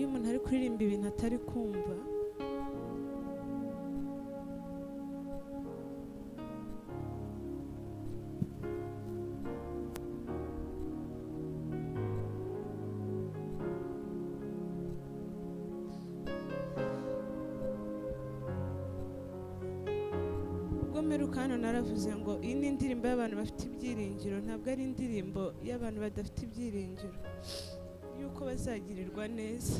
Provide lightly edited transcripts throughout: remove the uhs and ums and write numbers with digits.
Iyo umuntu ari kuririmba ibintu atari kumva, ubwo mperuka hano naravuze ngo iyi ni indirimbo y'abantu bafite ibyiringiro, ntabwo ari indirimbo y'abantu badafite ibyiringiro yuko bazagirirwa neza.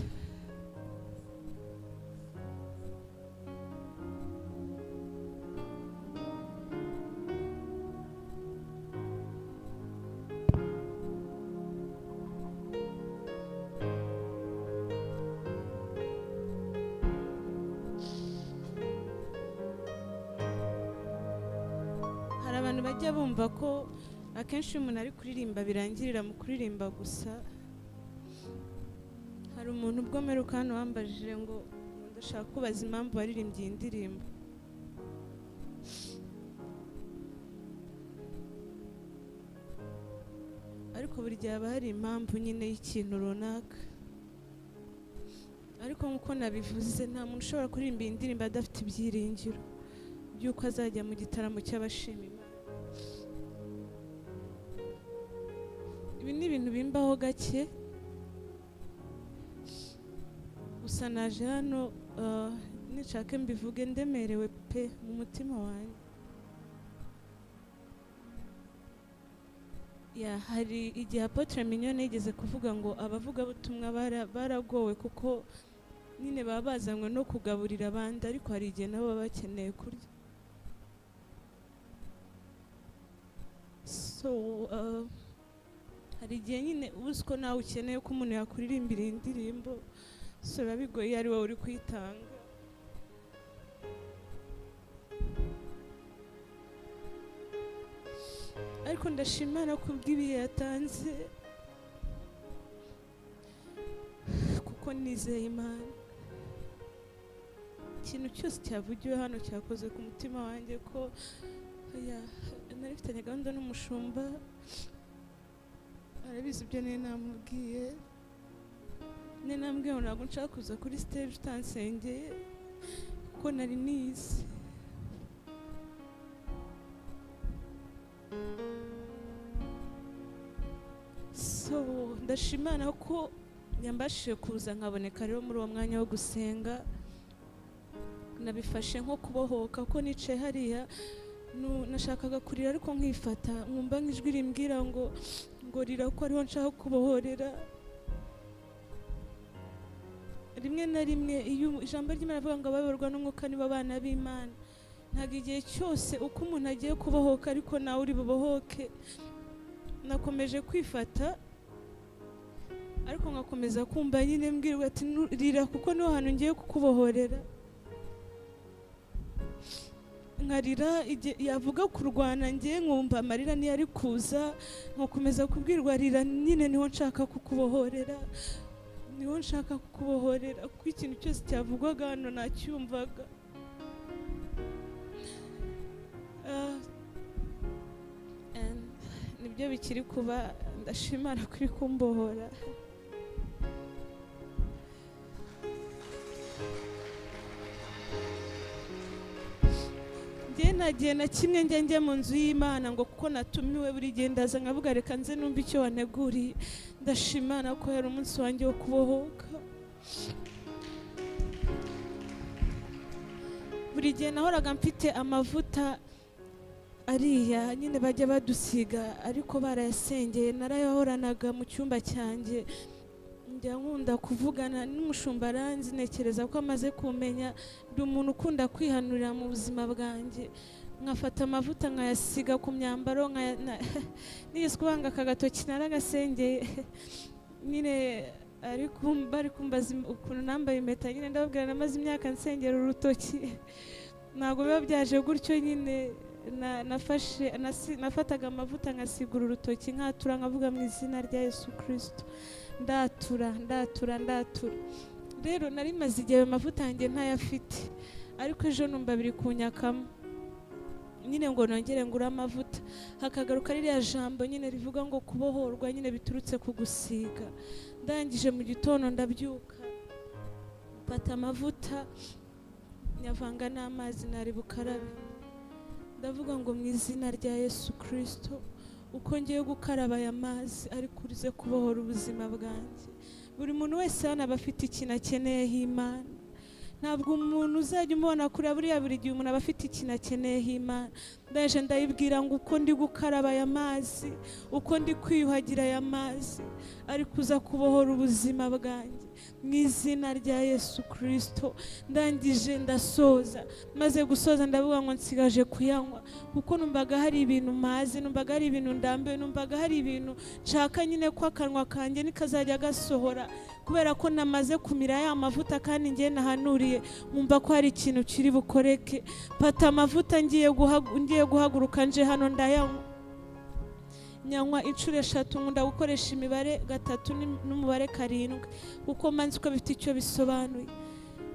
Hari abantu bajya bumva ko akenshi iyo umuntu ari kuririmba birangirira mu kuririmba gusa. Hari umuntu ubwo mperuka hano wambajije ngo ndashaka kubaza impamvu waririmbye iyi ndirimbo. Ariko buri gihe haba hari impamvu nyine y'ikintu runaka. Ariko nk'uko nabivuze, nta muntu ushobora kuririmba iyi ndirimbo adafite ibyiringiro by'uko azajya mu gitaramo cy'abashima Imana. Ibi ni ibintu bimbaho gake, gusa naje hano nishake mbivuge ndemerewe pe mu mutima wanjye. Ya, hari igihe Apotre Mignonne yigeze kuvuga ngo abavugabutumwa baragowe kuko nyine baba bazanywe no kugaburira abandi, ariko hari igihe nabo baba bakeneye kurya. So hari igihe nyine uzi ko nawe ukeneye ko umuntu yakuririmbira iyi ndirimbo, so biba bigoye iyo ari wowe uri kuyitanga. Ariko ndashima Imana kubw'ibihe yatanze, kuko nizeye Imana. Ikintu cyose cyavugiwe hano cyakoze ku mutima wanjye, ko nari mfitanye gahunda n'umushumba, arabizi ibyo nari namubwiye. Nari namubwiye ngo ntabwo nshaka kuza kuri stage utansengeye, kuko nari nize. So ndashima Imana ko yambashije kuza nkaboneka rero muri uwo mwanya wo gusenga. Nabifashe nko kubohoka, ko nicaye hariya nashakaga kurira ariko nkifata, nkumva nk'ijwi rimbwira ngo rira ko ariho nshaka kubohorera. Rimwe na rimwe iyo ijambo ry'Imana rivuga ngo abayoborwa n'umwuka nibo bana b'Imana, ntabwo igihe cyose uko umuntu agiye kubohoka ariko nawe uri bubohoke. Nakomeje kwifata ariko nkakomeza kumva nyine mbwirwa ati rira kuko niho hantu ngiye kukubohorera. Nkarira, yavuga kurwana ngiye nkumva amarira niyo ari kuza, nkakomeza kubwirwa rira nyine niho nshaka kukubohorera, niho nshaka kukubohorera, kuko ikintu cyose cyavugwaga hano nacyumvaga. Nibyo bikiri kuba, ndashima Imana kuri kumbohora. Njye nagiye na kimwe njya mu nzu y'Imana ngo kuko natumiwe, buri gihe ndaza nkavuga reka nze numve icyo wanteguriye. Ndashima Imana ko yari umunsi wanjye wo kubohoka. Buri gihe nahoraga mfite amavuta ariya nyine bajya badusiga ariko barayasengeye, narayahoranaga mu cyumba cyanjye. Njya nkunda kuvugana n'umushumba aranzi, ntekereza ko amaze kumenya ndi umuntu ukunda kwihanurira mu buzima bwanjye. Nkafata amavuta nkayasiga ku myambaro, nigeze kubanga aka gatoki naragasengeye nyine, ariko bari kumbaza ukuntu nambaye impeta nyine ndababwira namaze imyaka nsengera urutoki. Ntabwo biba byaje gutyo nyine, nafataga amavuta nkasigura urutoki nkatura, nkavuga mu izina rya Yesu Kristo, ndatura ndatura ndatura. Rero nari maze igihe ayo mavuta yanjye ntayafite, ariko ejo numva biri kunyakamo nyine ngo nongere ngure amavuta. Hakagaruka ririya jambo nyine rivuga ngo kubohorwa nyine biturutse ku gusiga. Ndangije mu gitondo ndabyuka Mfata amavuta nyavanga n'amazi nari bukarabe, ndavuga ngo mu izina rya Yesu Kristo, uko ngiye gukaraba aya mazi ariko urize kubohora ubuzima bwanjye. Buri muntu wese hano aba afite ikintu akeneyeho Imana. Ntabwo umuntu uzajya umubona kuri buriya, buri gihe umuntu aba afite ikintu akeneyeho Imana. Ndaje ndayibwira ngo uko ndi gukaraba aya mazi, uko ndi kwiyuhagira aya mazi, ariko uza kubohora ubuzima bwanjye mu izina rya Yesu Kristo. Ndangije ndasoza, maze gusoza ndavuga ngo nsigaje kuyanywa, kuko numvaga hari ibintu mazi, numvaga hari ibintu ndambiwe, numvaga hari ibintu nshaka nyine ko akanwa kanjye nikazajya gasohora, kubera ko namaze kumira ya mavuta kandi ngiye nahanuriye, nkumva ko hari ikintu kiri bukoreke. Mfata amavuta ngiye guhaguruka nje hano ndayanywa, nyanywa inshuro 3. Nkunda gukoresha imibare 3 n'umubare 7 kuko manzi ko bifite icyo bisobanuye.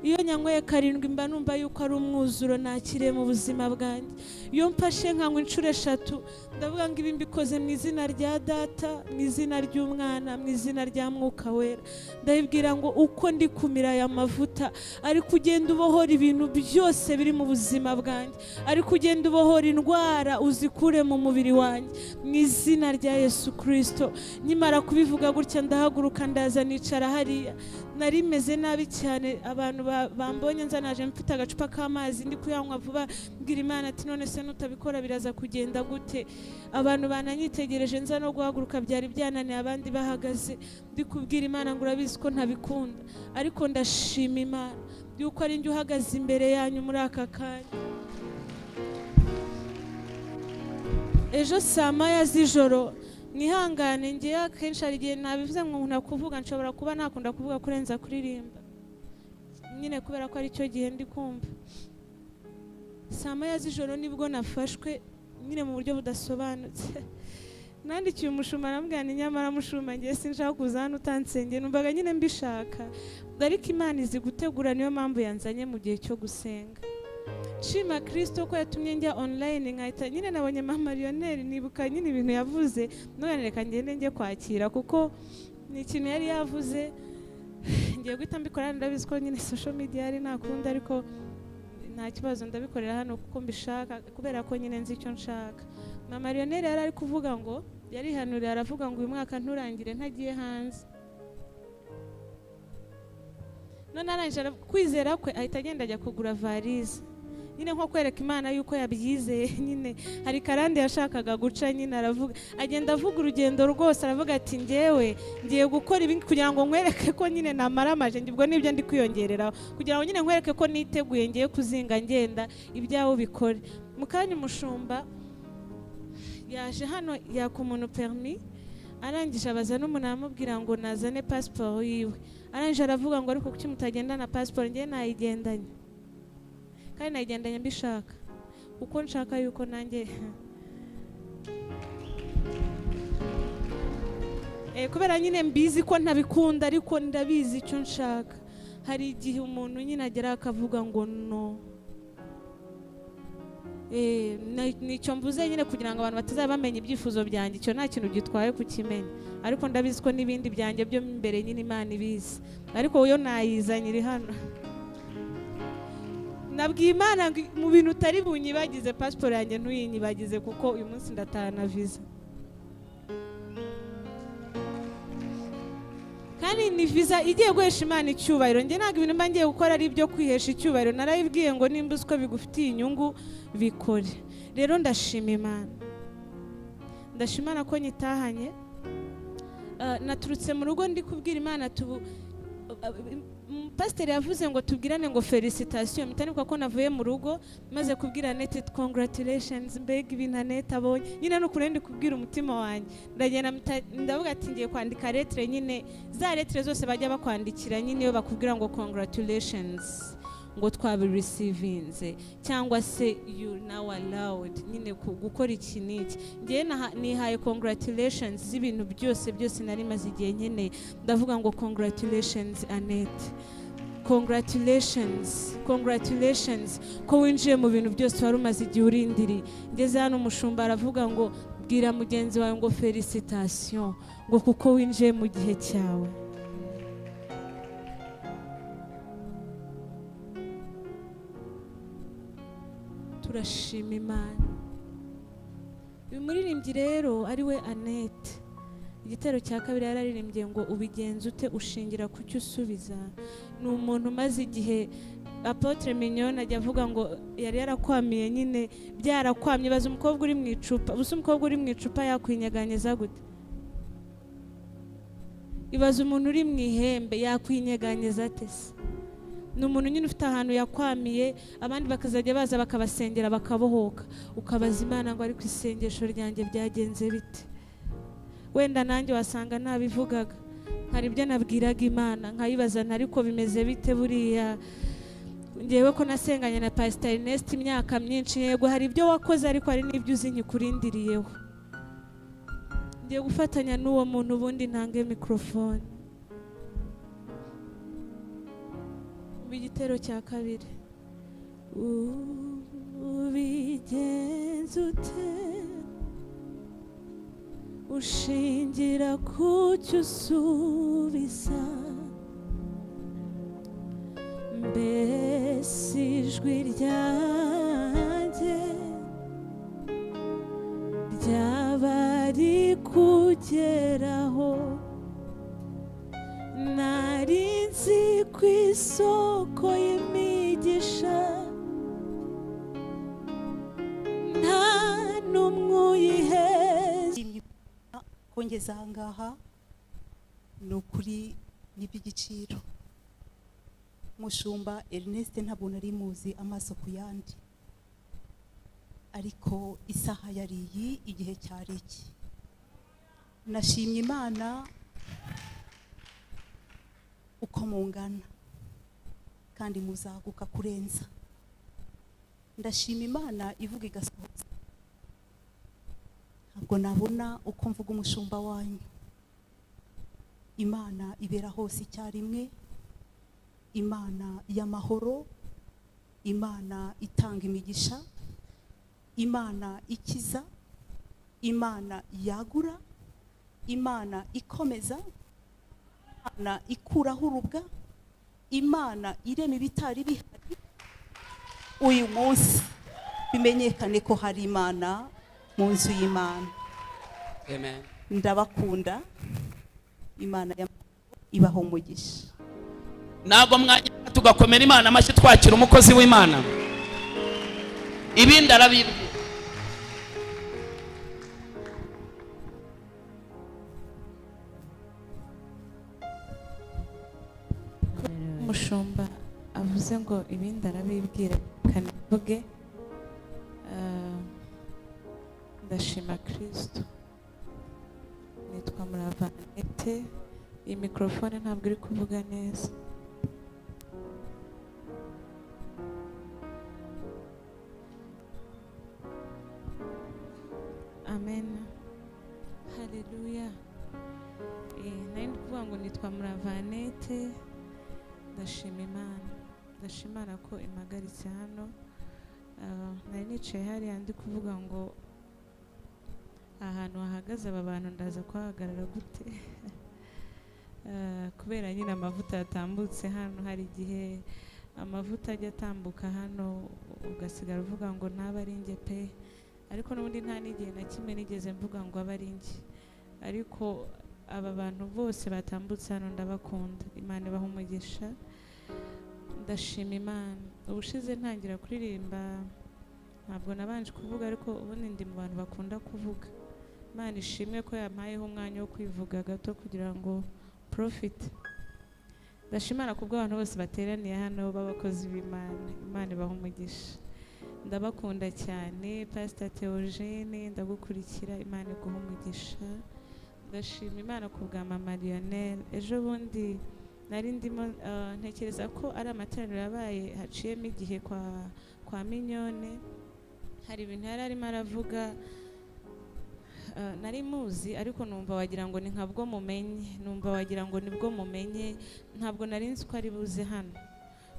Iyo nyanyweye 7 mba numva yuko ari umwuzuro nakiriye mu buzima bwanjye. Iyo mfashe nkanywa inshuro 3 ndavuga ngo ibi mbikoze mu izina rya Data, mu izina ry'Umwana, mu izina rya Mwuka Wera. Ndabibwira ngo uko ndi kumira aya mavuta, ariko ugenda ubohora ibintu byose biri mu buzima bwanjye, ariko ugenda ubohora indwara uzikure mu mubiri wanjye mu izina rya Yesu Kristo. Nkimara kubivuga gutya ndahaguruka ndaza nicara hariya. Nari meze nabi cyane, abantu bambonye nza naje mfite agacupa k'amazi ndi kuyanywa vuba, mbwira Imana ati none se nutabikora biraza kugenda gute? Abantu bananyitegereje nza no guhaguruka byari byananiye, abandi bahagaze. Ndi kubwira Imana ngo urabizi ko ntabikunda, ariko ndashima Imana yuko ari njye uhagaze imbere yanyu muri aka kanya. Ejo saa 1 z'ijoro, mwihangane, ngiye akenshi hari igihe nabivuze ngo nkunda kuvuga, nshobora kuba nakunda kuvuga kurenza kuririmba nyine kubera ko ari cyo gihe ndi kumva. Saa 1 z'ijoro nibwo nafashwe nyine mu buryo budasobanutse. Nandikiye umushumba aramubwira nti nyamara mushumba ngiye sinshaka kuza hano utansengeye, numvaga nyine mbishaka, ariko Imana izi gutegura, niyo mpamvu yanzanye mu gihe cyo gusenga. Nshima Kristo ko yatumye njya online nkahita nyine nabonye mama Lionel, nibuka nyine ibintu yavuze, none reka ngende njye kwakira kuko ni ikintu yari yavuze ngiye guhita mbikora. Ndabizi ko nyine social media ari nakunda, ariko nta kibazo ndabikorera hano kuko mbishaka, kubera ko nyine nzi icyo nshaka. Mama Lionel yari ari kuvuga ngo, yarihanuriye aravuga ngo uyu mwaka nturangire ntagiye hanze. None arangije kwizera kwe ahita agenda ajya kugura valise nyine nko kwereka Imana yuko yabyizeye. Nyine hari karande yashakaga guca nyine, aravuga agenda avuga urugendo rwose, aravuga ati ngewe ngiye gukora ibi kugira ngo nkwereke ko nyine namaramaje, ubwo nibyo ndi kwiyongereraho kugira ngo nyine nkwereke ko niteguye, ngiye kuzinga ngenda ibyawe bikore. Mu kanya umushumba yaje hano yaka umuntu permis, arangije abaza n'umuntu aramubwira ngo nazane passport yiwe. Arangije aravuga ngo ariko kuki mutagenda na passport? Ngiye nayigendanye, kandi nayigendanye mbishaka, kuko nshaka yuko nanjye kubera nyine mbizi ko ntabikunda, ariko ndabizi icyo nshaka. Hari igihe umuntu nyine agera akavuga ngo no, nicyo mvuze nyine kugira ngo abantu batazaba bamenya ibyifuzo byanjye, icyo nta kintu gitwaye kukimenya, ariko ndabizi ko n'ibindi byanjye byo imbere nyine Imana ibizi, ariko yo nayizanye iri hano. Nabwiye Imana mu bintu utari bunyibagize passport yanjye ntuyinyibagize, kuko uyu munsi ndatahana visa. Kandi ni visa igiye guhesha Imana icyubahiro. Njye ntabwo ibintu mba ngiye gukora ari ibyo kwihesha icyubahiro, narayibwiye ngo nimba uzi ko bigufitiye inyungu bikore. Rero ndashima Imana, ndashima Imana ko nyitahanye. Naturutse mu rugo ndi kubwira Imana tubu Pasiteri yavuze ngo tubwirane ngo felicitation, mpita ko navuye mu rugo maze kubwira Annette congratulations, mbega ibintu Annette abonye nyine no kurenda kubwira umutima wanjye. Ndagenda ndavuga ati ngiye kwandika lettre nyine, za lettre zose bajya bakwandikira nyine iyo bakubwira ngo congratulations, ngo twabireceivinze cyangwa se you now allowed nyine gukora iki n'iki. Ngiye nihaye congratulations z'ibintu byose byose nari maze igihe nkeneye. Ndavuga ngo congratulations Annette, congratulations, congratulations ko winjiye mu bintu byose wari umaze igihe urindiriye. Ngeze hano umushumba aravuga ngo bwira mugenzi wawe ngo felicitation, ngo kuko winjiye mu gihe cyawe. Turashima Imana. Uyu muririmbyi rero ari we Annette, igitero cya kabiri yararirimbye ngo ubigenza ute ushingira ku cyo usubiza. Ni umuntu umaze igihe, Apotre Mignone ajya avuga ngo yari yarakwamiye nyine, byarakwamye. Baza umukobwa uri mu icupa, ubusa umukobwa uri mu icupa yakwinyeganyeza gute? Ibaza umuntu uri mu ihembe yakwinyeganyeza ate se? Ni umuntu nyine ufite ahantu yakwamiye, abandi bakazajya baza bakabasengera bakabohoka. Ukabaza Imana ngo ariko isengesho ryanjye byagenze bite? Wenda nanjye wasanga nabivugaga, hari ibyo nabwiraga Imana nkayibaza ariko bimeze bite buriya? Ngewe ko nasenganye na Pastor Ernest imyaka myinshi, yego hari ibyo wakoze ariko hari n'ibyo uzi nkikurindiriyeho. Ngiye gufatanya n'uwo muntu ubundi ntange microphone. Igitero cya kabiri, ubigenza ute ushingira ku cyo usubiza? Mbese ijwi ryanjye ryaba rikugeraho? Nari nzi ku isoko y'imigisha, nta n'umwe uyiheza. Kongeza aha ngaha ni ukuri n'iby'igiciro. Mushumba Ernest ntabwo nari muzi amaso ku yandi, ariko isaha yari iyi, igihe cyari iki. Nashimye Imana uko mungana kandi muzaguka kurenza. Ndashima Imana ivuga igasohoza. Ntabwo nabona uko mvuga umushumba wanyu. Imana ibera hose icyarimwe, Imana y'amahoro, Imana itanga imigisha, Imana ikiza, Imana yagura, Imana ikomeza, Imana ikuraho urubwa, Imana irema ibitari bihari. Uyu munsi bimenyekane ko hari Imana mu nzu y'Imana. Amen. Ndabakunda. Imana ibaho umugisha. Ntabwo mwanya tugakomera Imana amashyi twakira umukozi w'Imana. Ibindi arabibwira. Umushumba avuze ngo ibindi arabibwira kanivuge. Ndashima Kristo. Nitwa Murava Annette. Iyi microphone ntabwo iri kuvuga neza. Amen. Haleluya. Nari ndi kuvuga ngo nitwa Murava Annette. Ndashima Imana. Ndashima Imana ko impagaritse hano. Nari nicaye hariya ndi kuvuga ngo ahantu hahagaze aba bantu ndaza kuhahagarara gute? Kubera nyine amavuta yatambutse hano. Hari igihe amavuta ajya atambuka hano ugasigara uvuga ngo ntaba ari njye pe, ariko n'ubundi nta n'igihe na kimwe nigeze mvuga ngo abe ari njye. Ariko aba bantu bose batambutse hano ndabakunda. Imana ibaha umugisha. Ndashima Imana. Ubushize ntangira kuririmba ntabwo nabanje kuvuga, ariko ubundi ndi mu bantu bakunda kuvuga. Imana ishimwe ko yampayeho umwanya wo kwivuga gato kugira ngo profit. Ndashimana kubwo abantu bose bateraniye hano b'abakozi b'Imana. Imana ibaha umugisha. Ndabakunda cyane. Pastor Theogene ndagukurikira, Imana iguha umugisha. Ndashima Imana kubwa Mama Lionel. Ejo bundi nari ndimo ntekereza ko ari amateraniro yabaye haciyemo igihe kwa Mignone. Hari ibintu yari arimo aravuga, nari muzi ariko numva wagira ngo ni nkabwo mumenye, numva wagira ngo nibwo mumenye, ntabwo nari nzi ko ari buze hano.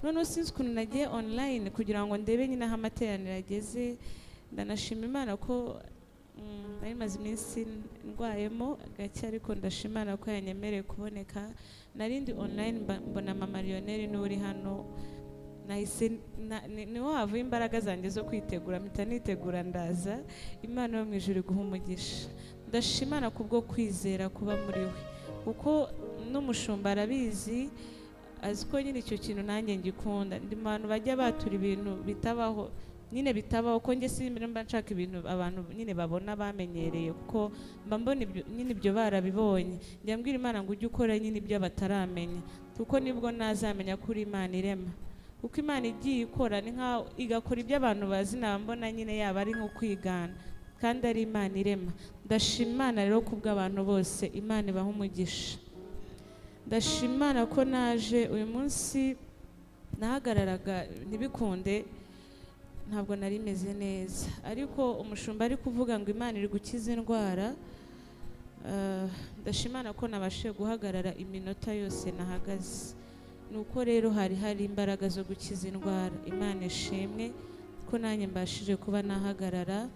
None sinzi ukuntu nagiye online kugira ngo ndebe nyine aho amateraniro ageze. Ndanashima Imana ko nari maze iminsi ndwayemo gake, ariko ndashima Imana ko yanyemereye kuboneka. Narindi online mbona Mama Lionel n'uri hano. Nahise niho havuye imbaraga zanjye zo kwitegura, mpita nitegura ndaza. Imana yo mu ijuru iguha umugisha. Ndashimana kubwo kwizera kuba muri we, kuko n'umushumba arabizi, azi ko nyine icyo kintu nanjye ngikunda. Ndi mu bantu bajya batura ibintu bitabaho nyine, bitabaho ko njye simba nshaka ibintu abantu nyine babona bamenyereye, kuko mba mbona nyine ibyo barabibonye. Njya mbwira Imana ngo ujye ukora nyine ibyo bataramenya, kuko nibwo nazamenya ko uri Imana irema. Kuko Imana igiye ikora ni nkaho igakora ibyo abantu bazi, naba mbona nyine yaba ari nko kwigana, kandi ari Imana irema. Ndashima Imana rero kubw'abantu bose, Imana ibaha umugisha. Ndashima Imana ko naje uyu munsi. Nahagararaga ntibikunde, ntabwo nari meze neza, ariko umushumba ari kuvuga ngo Imana iri gukiza indwara. Ndashima Imana ko nabashije guhagarara iminota yose nahagaze. Nuko rero hari imbaraga zo gukiza indwara. Imana ishimwe ko nanjye mbashije kuba nahagarara.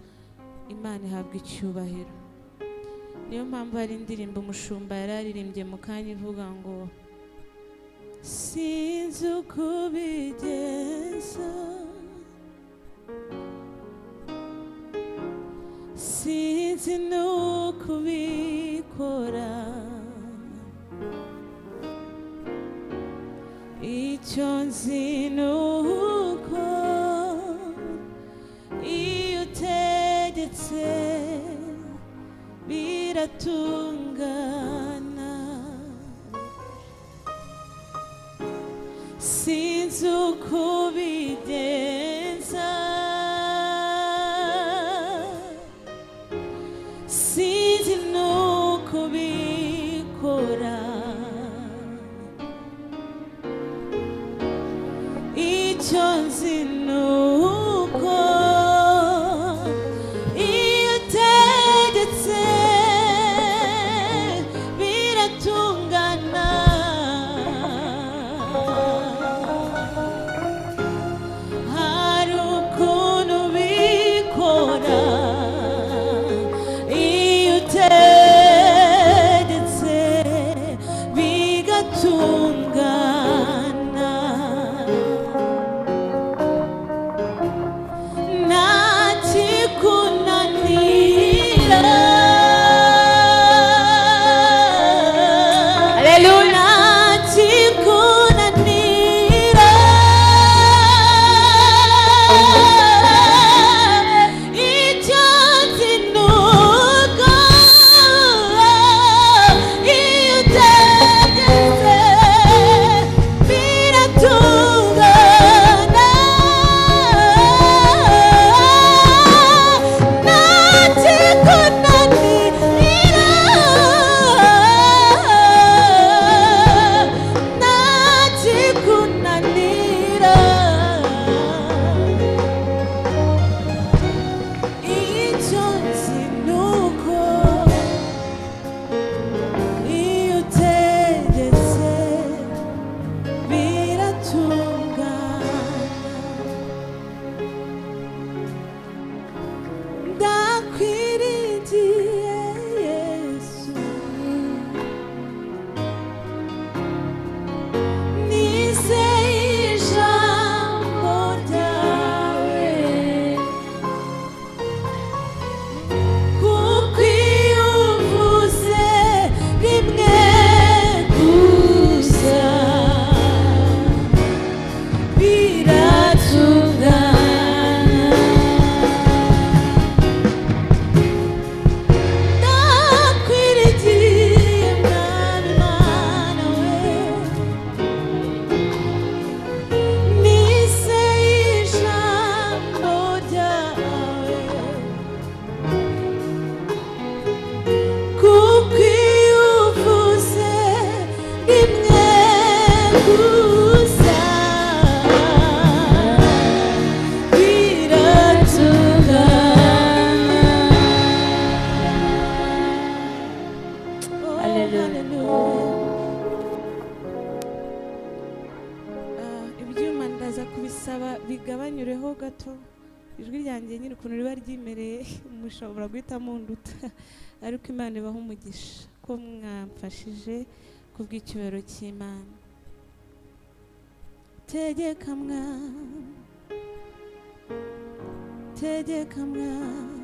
Imana ihabwa icyubahiro. Niyo mpamvu hari indirimbo umushumba yararirimbye mu kanya ivuga ngo sinzi uko ubigenza, sinzi n'uko ubikora, icyo nzi ni uko iyo utegetse biratungana. Sinzi uko ubigenza, sinzi n'uko ubikora, icyo nzi ni uko iyo utegetse biratungana. Hari ukuntu ubikora iyo utegetse bigatungana. Nta kikunanira, nta kikunanira, icyo nzi ni uko iyo utegetse biratungana. Nta kikunanira, nta kikunanira, icyo nzi ni uko iyo utegetse biratungana. Ndakwiringiye Yesu, nizeye ijambo ryawe, kuko iyo uvuze rimwe gusa biratungana. Ndakwirigiye Mwami Mana we, nizeye ijambo ryawe, kuko iyo uvuze rimwe gusa biratungana. Oh, hallelujah. Ibyuma ndaza kubisaba bigabanyureho gato, ijwi ryanjye nyine ukuntu riba ryimereye mushobora guhita munduta, ariko Imana ibaha umugisha ko mwamfashije kubw'icyubahiro cy'Imana. Tegeka mwami, tegeka mwami,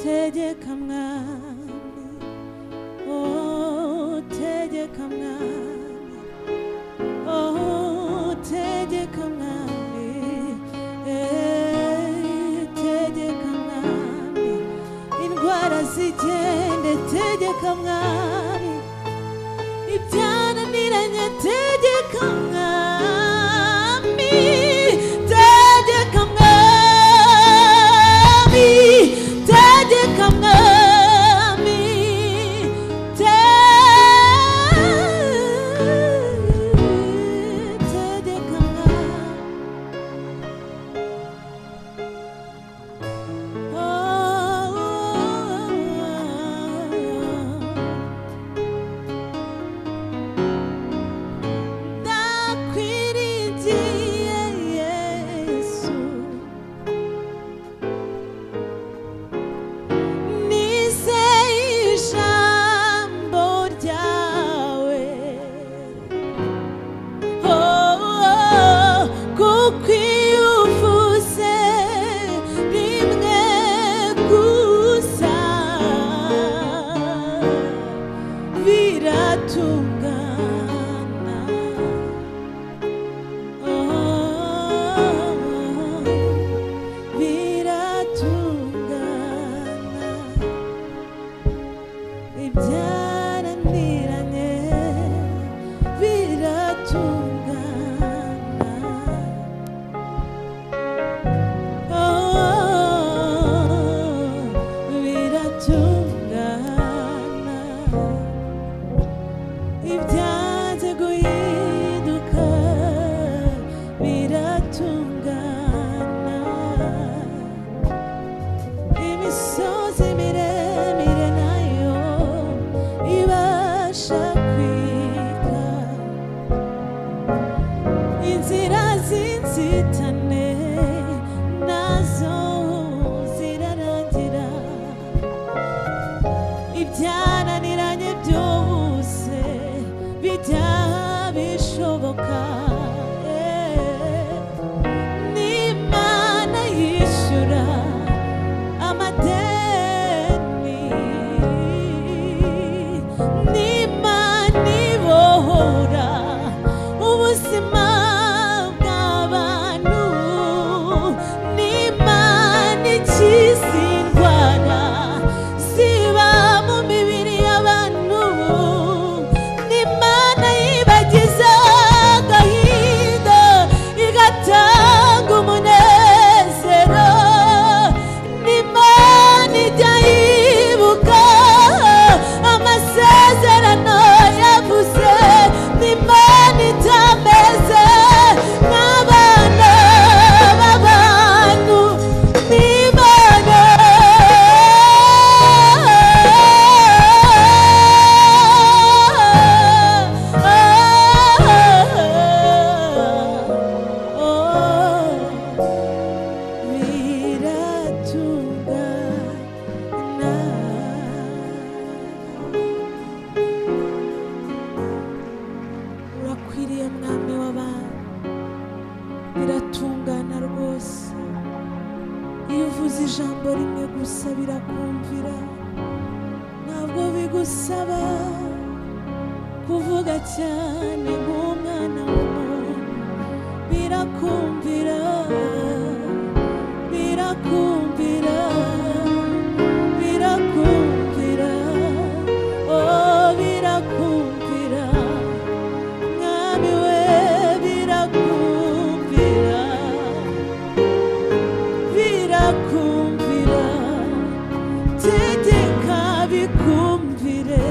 tegeka mwami, oh tegeka mwami, oh tegeka mwami, eh tegeka mwami, indwara zigende tegeka mwami, ibyananiranye tegeka mwami, tegeka mwami, tegeka mwami, tegeka mwami. Oh, ndakwiringiye Yesu, nizeye ijambo ryawe, oh, kuko iyo uvuze rimwe gusa biratungana. Oh, biratungana, ibyaraniranye biratungana. Oh, biratungana, ibyanze guhinduka biratungana, imisozi miremire nayo ibasha kwika, inzira z'inzitane nazo zirarangira, ibyananiranye byose bijya bishoboka. N'Imana yishyura amadeni, n'Imana ibohora ubuzima bw'abantu, n'Imana ikiza indwara ziba mu mibiri y'abantu, n'Imana yibagiza agahinda igatanga umunezero, n'Imana ijya yibuka amasezerano yavuze, n'Imana itameze nk'abana b'abantu, n'Imana oh, biratungana. Urakwiriye mwami w'abantu, biratungana rwose. Iyo uvuze ijambo rimwe gusa birakumvira, ntabwo bigusaba kuvuga cyane nk'umwana w'umuntu, birakumvira, birakumvira, birakumvira, oh birakumvira, mwami we birakumvira, birakumvira, tegeka bikumvire,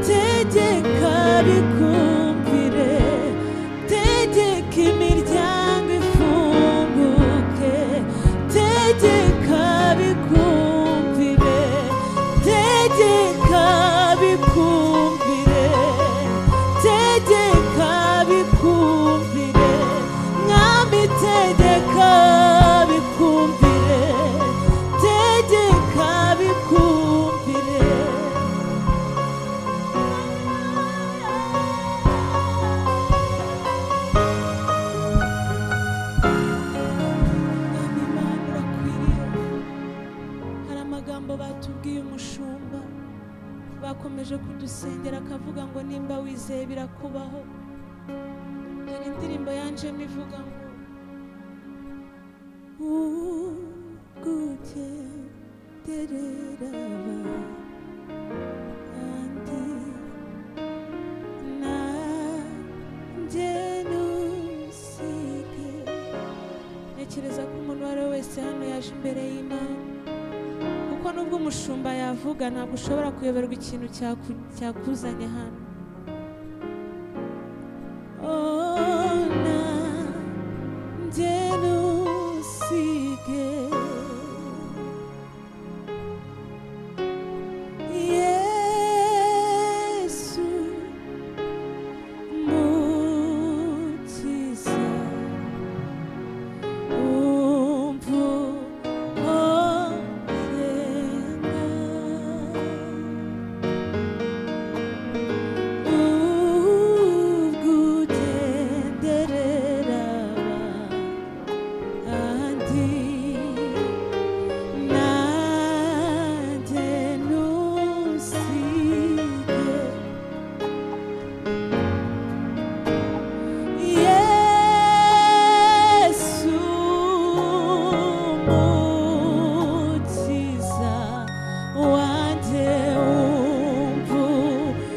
tegeka bikumvire. wizeye birakubaho. Hari indirimbo yanjemo ivuga ngo ugugenderera abandi nanjye ntusige. Ntekereza ko umuntu uwo ari we wese hano yaje imbere y'Imana, kuko nubwo umushumba yavuga ntabwo ushobora kuyoberwa ikintu cyakuzanye hano. Oh, nanjye ntusige Yesu Mukiza, umva uko nsenga, ugugenderera abandi nanjye ntusige. Yesu Mukiza wanjye, umva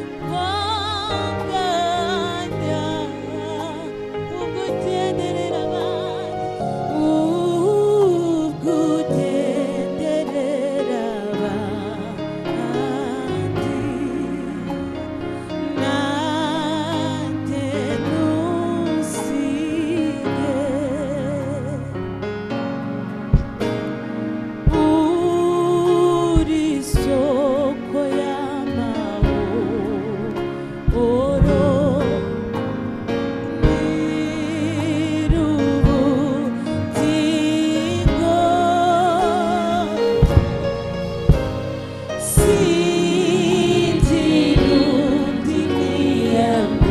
uko nganya, ugugenderera abandi, ugugenderera abandi nanjye ntusige. Uri isoko y'amahoro, nyir'ubugingo, singira undi niyambaza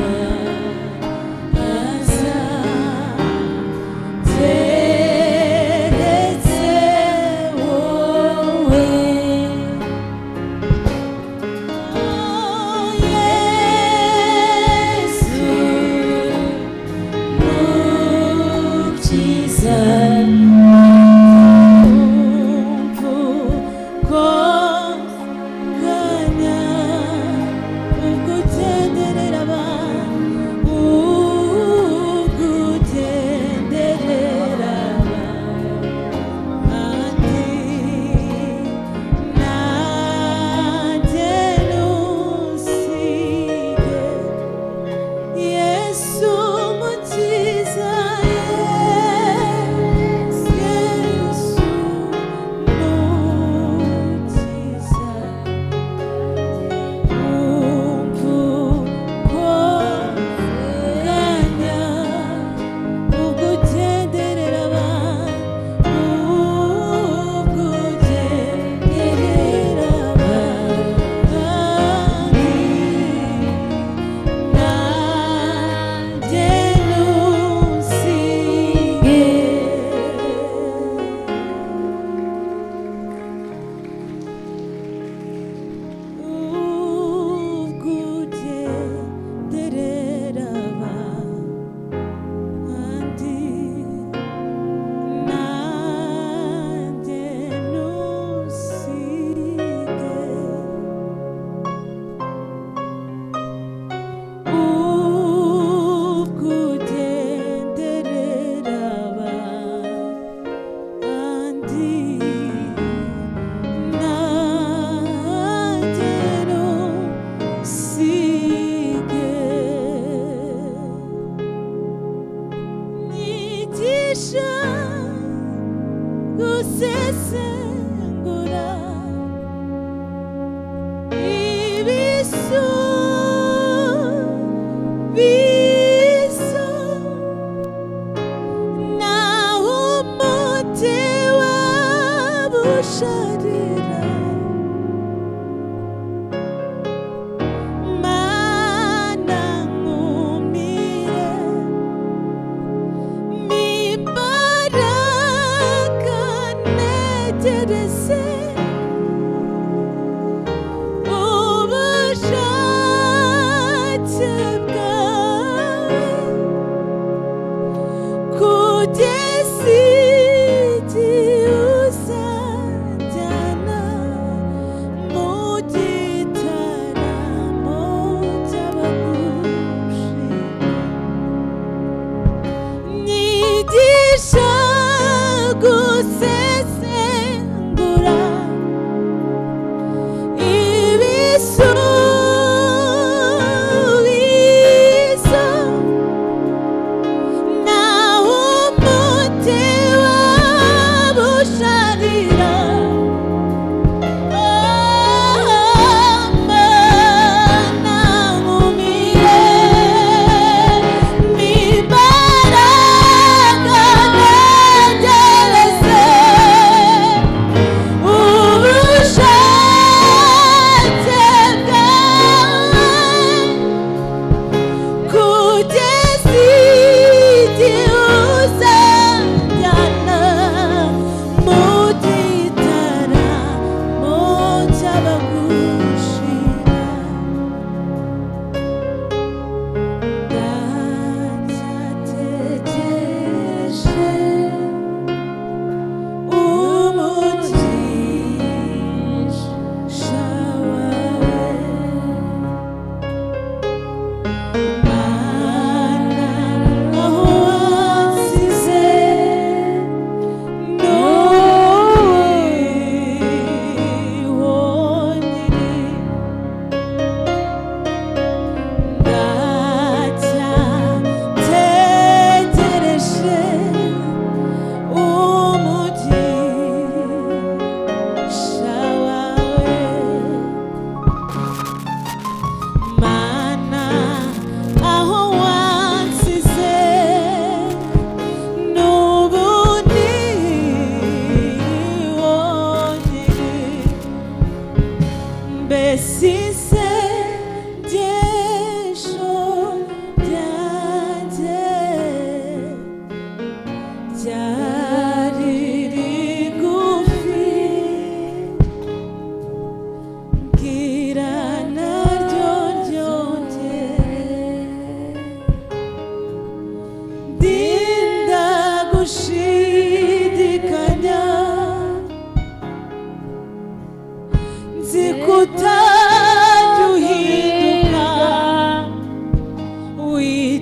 keretse wowe. Oh, Yesu Mukiza, umva uko nganya, ugugenderera abantu, ugugenderera abandi nanjye ntusige. Yesu Mukiza, Yesu Mukiza, umva uko nganya, ugugenderera abantu, ugugenderera abandi nanjye ntusige. Ugugenderera abandi nanjye ntusige. Ugugenderera abandi nanjye ntusige. Nyigisha gusesengura ibisubizo, naho umuti wabusharira, Mana nkumire, mimbaraga ntegereze ubushake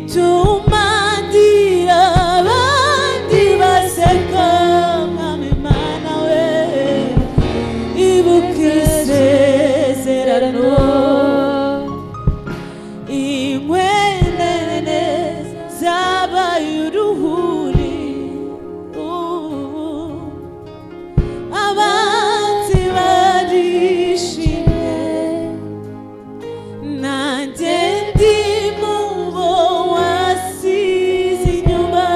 Bituma ndira abandi baseka, Mwami Mana we, ibuka isezerano. Inkwenene zabaye uruhuri, abanzi barishimye, nanjye ndi mu bo wasize inyuma.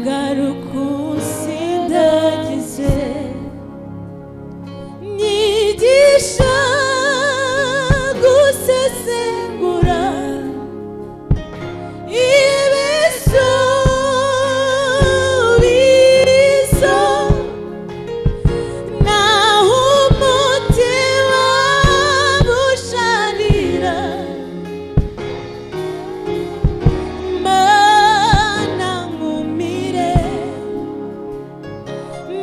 Garuka unsindagize, nyigisha gusesengura ibisubizo, naho umutima busharira. Mana nkumire,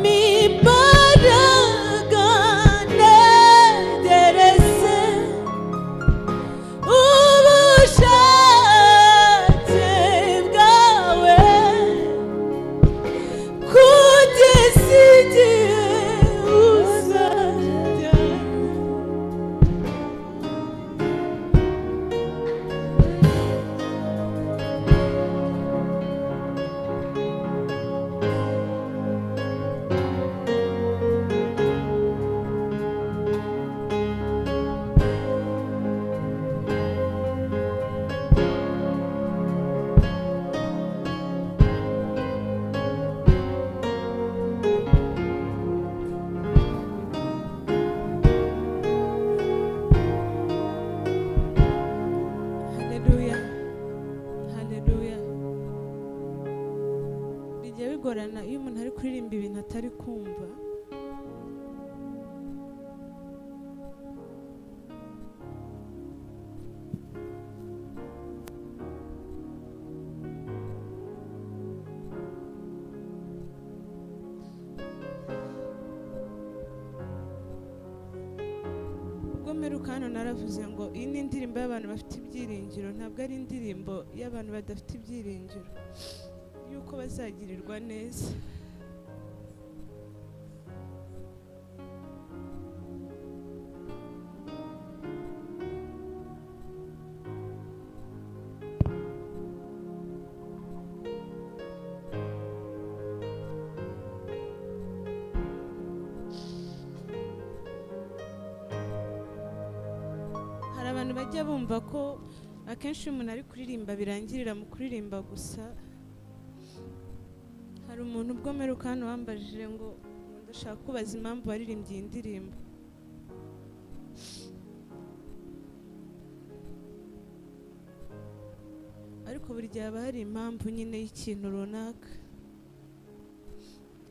mimbaraga ntegereze ubushake bwawe, kugeza igihe uzajya. Haleluya, haleluya. Bijya bigorana iyo umuntu ari kuririmba ibintu atari kumva. Ubwo mperuka hano naravuze ngo iyi ni indirimbo y'abantu bafite ibyiringiro, ntabwo ari indirimbo y'abantu badafite ibyiringiro y'uko bazagirirwa neza. Hari abantu bajya bumva ko akenshi iyo umuntu ari kuririmba birangirira mu kuririmba gusa. Hari umuntu ubwo mperuka hano wambajije ngo ndashaka kubaza impamvu waririmbye iyi ndirimbo. Ariko buri gihe haba hari impamvu nyine y'ikintu runaka.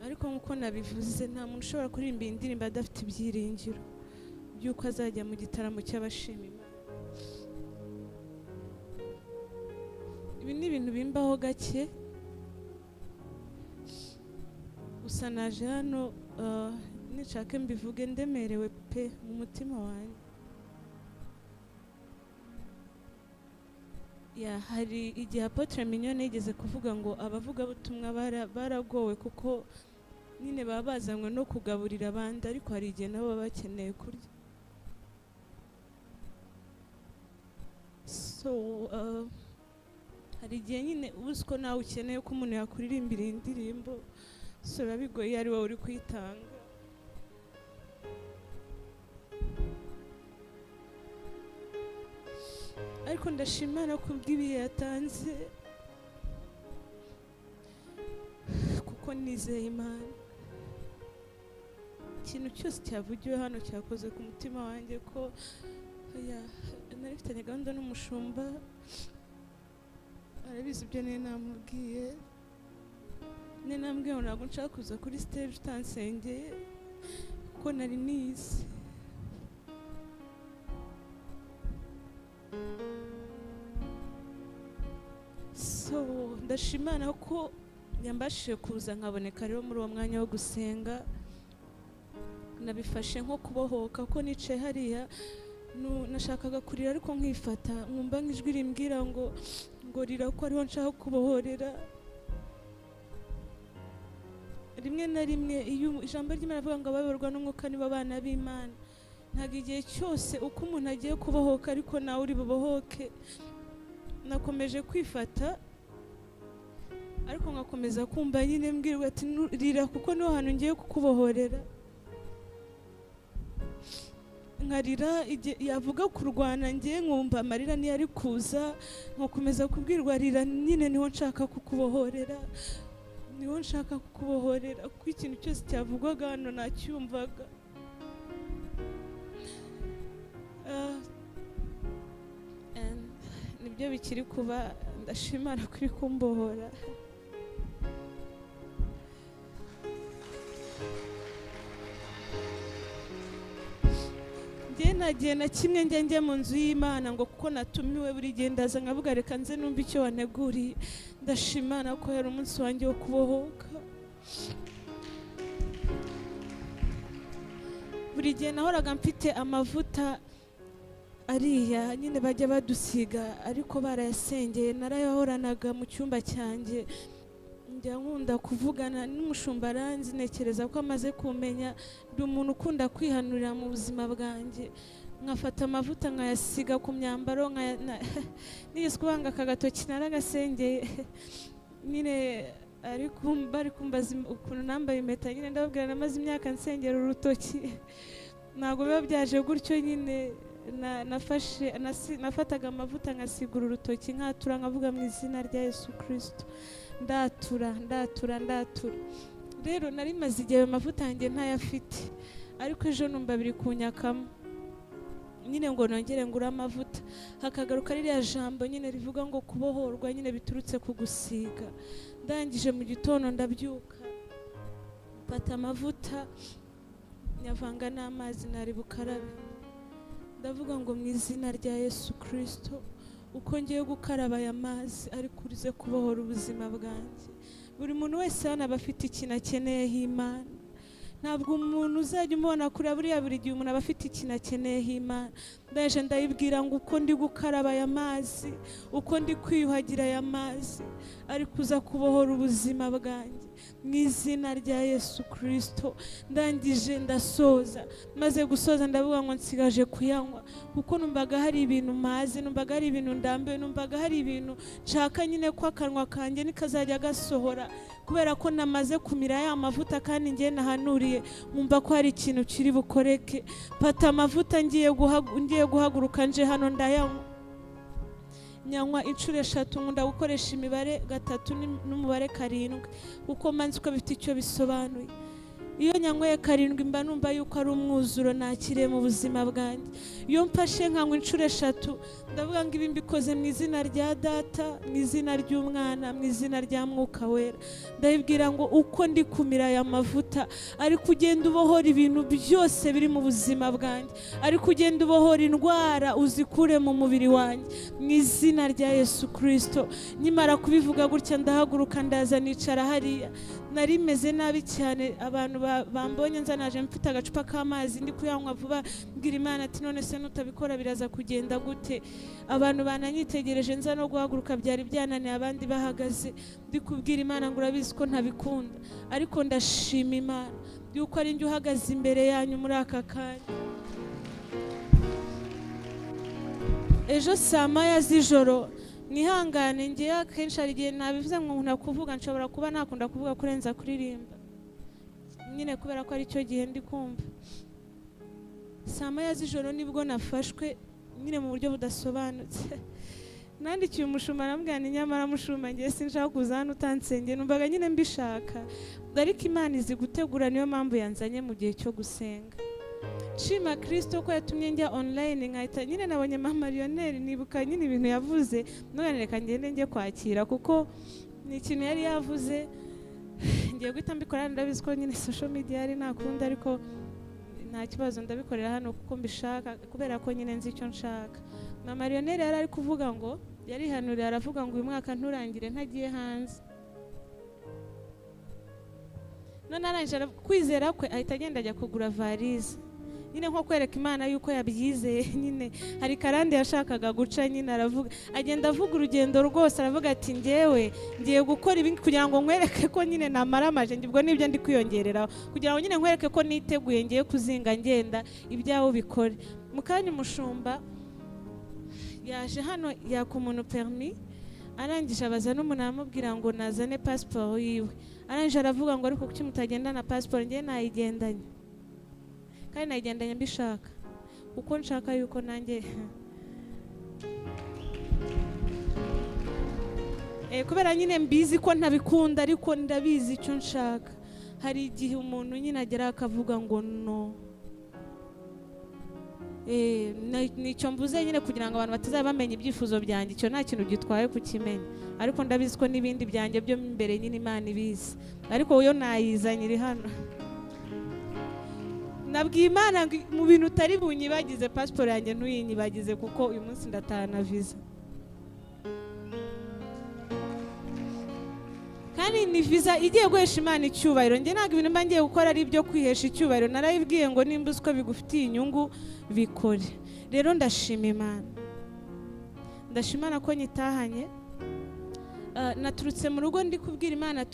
Ariko nk'uko nabivuze, nta muntu ushobora kuririmba iyi ndirimbo adafite ibyiringiro by'uko azajya mu gitaramo cy'abashima Imana. Ibi ni ibintu bimbaho gake, gusa naje hano nishake mbivuge ndemerewe pe mu mutima wanjye. Ya, hari igihe Apotre Mignonne yigeze kuvuga ngo abavugabutumwa baragowe kuko nyine baba bazanywe no kugaburira abandi, ariko hari igihe nabo baba bakeneye kurya. So hari igihe nyine uzi ko nawe ukeneye ko umuntu yakuririmbira iyi ndirimbo, so biba bigoye iyo ari wowe uri kuyitanga. Ariko ndashima Imana kubw'ibihe yatanze, kuko nizeye Imana. Ikintu cyose cyavugiwe hano cyakoze ku mutima wanjye, ko nari mfitanye gahunda n'umushumba, arabizi ibyo nari namubwiye. Nari namubwiye ngo ntabwo nshaka kuza kuri stage utansengeye, kuko nari nize. So ndashima Imana ko yambashije kuza nkaboneka rero muri uwo mwanya wo gusenga. Nabifashe nko kubohoka, ko nicaye hariya Nashakaga kurira ariko nkifata, nkumva nk'ijwi rimbwira ngo rira ko ariho nshaka kubohorera. Rimwe na rimwe iyo ijambo ry'Imana rivuga ngo abayoborwa n'umwuka nibo bana b'Imana, ntabwo igihe cyose uko umuntu agiye kubohoka ariko nawe uri bubohoke. Nakomeje kwifata ariko nkakomeza kumva nyine mbwirwa ati rira kuko niho hantu ngiye kukubohorera. Nkarira, yavuga kurwana ngiye nkumva amarira niyo ari kuza, nkakomeza kubwirwa rira nyine niho nshaka kukubohorera, niho nshaka kukubohorera, kuko ikintu cyose cyavugwaga hano nacyumvaga. Nibyo bikiri kuba, ndashimana kuri kumbohora. Njye nagiye na kimwe njye mu nzu y'Imana ngo kuko natumiwe buri gihe ndaza nkavuga reka nze numva icyo waneguriye. Ndashimana ko yari umunsi wanjye wo kubohoka. Buri gihe nahoraga mfite amavuta ariya nyine bajya badusiga ariko barayasengeye, narayahoranaga mu cyumba cyanjye. Njya nkunda kuvugana n'umushumba aranzi, ntekereza ko amaze kumenya ndi umuntu ukunda kwihanurira mu buzima bwanjye, nkafata amavuta nkayasiga ku myambaro, nigeze kubanga aka gatoki naragasengeye nyine, ariko bari kumbaza ukuntu nambaye impeta nyine ndababwira namaze imyaka nsengera urutoki, ntabwo biba byaje gutyo nyine. Nafataga amavuta nkasigura urutoki nkatura nkavuga mu izina rya Yesu Kristo, ndatura ndatura ndatura. Rero nari maze igihe ayo mavuta yanjye ntayafite, ariko ejo numva biri kunyakamo nyine ngo nongere ngure amavuta. Hakagaruka ririya jambo nyine rivuga ngo kubohorwa nyine biturutse ku gusiga. Ndangije mu gitondo ndabyuka mfata amavuta nyavanga n'amazi nari bukarabe, ndavuga ngo mu izina rya Yesu Kristo uko ngiye gukaraba aya mazi ariko urize kubohora ubuzima bwanjye. Buri muntu wese hano aba afite ikintu akeneyeho Imana. Ntabwo umuntu uzajya umubona kuri buriya, buri gihe umuntu aba afite ikintu akeneyeho Imana. Ndaje ndayibwira ngo uko ndi gukaraba aya mazi, uko ndi kwiyuhagira aya mazi, ariko uza kubohora ubuzima bwanjye mu izina rya Yesu Kristo. Ndangije ndasoza, maze gusoza ndavuga ngo nsigaje kuyanywa, kuko numvaga hari ibintu mazi, numvaga hari ibintu ndambiwe, numvaga hari ibintu nshaka nyine ko akanwa kanjye nikazajya gasohora, kubera ko namaze kumira ya mavuta kandi ngiye nahanuriye nkumva ko hari ikintu kiri bukoreke. Mfata amavuta ngiye guhaguruka nje hano ndayanywa, nyanywa inshuro 3. Nkunda gukoresha imibare 3 n'umubare 7 kuko manzi ko bifite icyo bisobanuye. Iyo nyanyweye 7 mba numva yuko ari umwuzuro nakiriye mu buzima bwanjye. Iyo mfashe nkanywa inshuro 3 ndavuga ngo ibi mbikoze mu izina rya Data, mu izina ry'Umwana, mu izina rya Mwuka Wera. Ndabibwira ngo uko ndi kumira aya mavuta ariko ugenda ubohora ibintu byose biri mu buzima bwanjye, ariko ugenda ubohora indwara uzikure mu mubiri wanjye mu izina rya Yesu Kristo. Nyimara kubivuga gutya ndahaguruka ndaza nicara hariya. Nari meze nabi cyane, abantu bambonye nza naje mfite agacupa k'amazi ndi kuyanywa vuba, mbwira Imana ati none se nutabikora biraza kugenda gute? Abantu bananyitegereje nza no guhaguruka byari byananiye, abandi bahagaze. Ndi kubwira Imana ngo urabizi ko ntabikunda, ariko ndashima Imana yuko ari njye uhagaze imbere yanyu muri aka kanya. Ejo saa 1 z'ijoro, mwihangane ngiye akenshi hari igihe nabivuze ngo nkunda kuvuga, nshobora kuba nakunda kuvuga kurenza kuririmba nyine kubera ko ari cyo gihe ndi kumva. Saa 1 z'ijoro nibwo nafashwe nyine mu buryo budasobanutse. Nandikiye umushumba aramubwira nti nyamara mushumba ngiye sinshaka kuza hano utansengeye, numvaga nyine mbishaka, ariko Imana izi gutegura, niyo mpamvu yanzanye mu gihe cyo gusenga. Nshima Kristo ko yatumye njya online nkahita nyine nabonye mama Lionel, nibuka nyine ibintu yavuze, none reka ngende njye kwakira kuko ni ikintu yari yavuze ngiye guhita mbikora. Ndabizi ko nyine social media ari nakunda, ariko nta kibazo ndabikorera hano kuko mbishaka, kubera ko nyine nzi icyo nshaka. Mama Lionel yari ari kuvuga ngo yarihanuriye aravuga ngo uyu mwaka nturangire ntagiye hanze. None arangije kwizera kwe ahita agenda ajya kugura valise. Nyine nko kwereka Imana yuko yabyizeye. Nyine hari karande yashakaga guca, nyine aravuga, agenda avuga urugendo rwose, aravuga ati njyewe ngiye gukora ibi kugira ngo nkwereke ko nyine namaramaje, ubwo nibyo ndi kwiyongereraho kugira ngo nyine nkwereke ko niteguye, ngiye kuzinga ngenda ibyawe bikore. Mu kanya umushumba yaje hano yaka umuntu permis, arangije abaza n'umuntu aramubwira ngo nazane passport yiwe, arangije aravuga ngo ariko kuki mutagendana passport? Ngiye nayigendanye, kandi nayigendanye mbishaka, kuko nshaka yuko nanjye kubera nyine mbizi ko ntabikunda, ariko ndabizi icyo nshaka. Hari igihe umuntu nyine agera akavuga ngo no, nicyo mvuze nyine kugira ngo abantu batazaba bamenya ibyifuzo byanjye. Icyo nta kintu gitwaye kukimenya, ariko ndabizi ko n'ibindi byanjye byo imbere nyine Imana ibizi, ariko yo nayizanye iri hano. Nabwiye Imana mu bintu utari bunyibagize passport yanjye ntuyinyibagize, kuko uyu munsi ndatahana visa, kandi ni visa igiye guhesha Imana icyubahiro. Njye ntabwo ibintu mba ngiye gukora ari ibyo kwihesha icyubahiro, narayibwiye ngo nimba uzi ko bigufitiye inyungu bikore. Rero ndashima Imana, ndashima Imana ko nyitahanye. Naturutse mu rugo ndi kubwira Imana,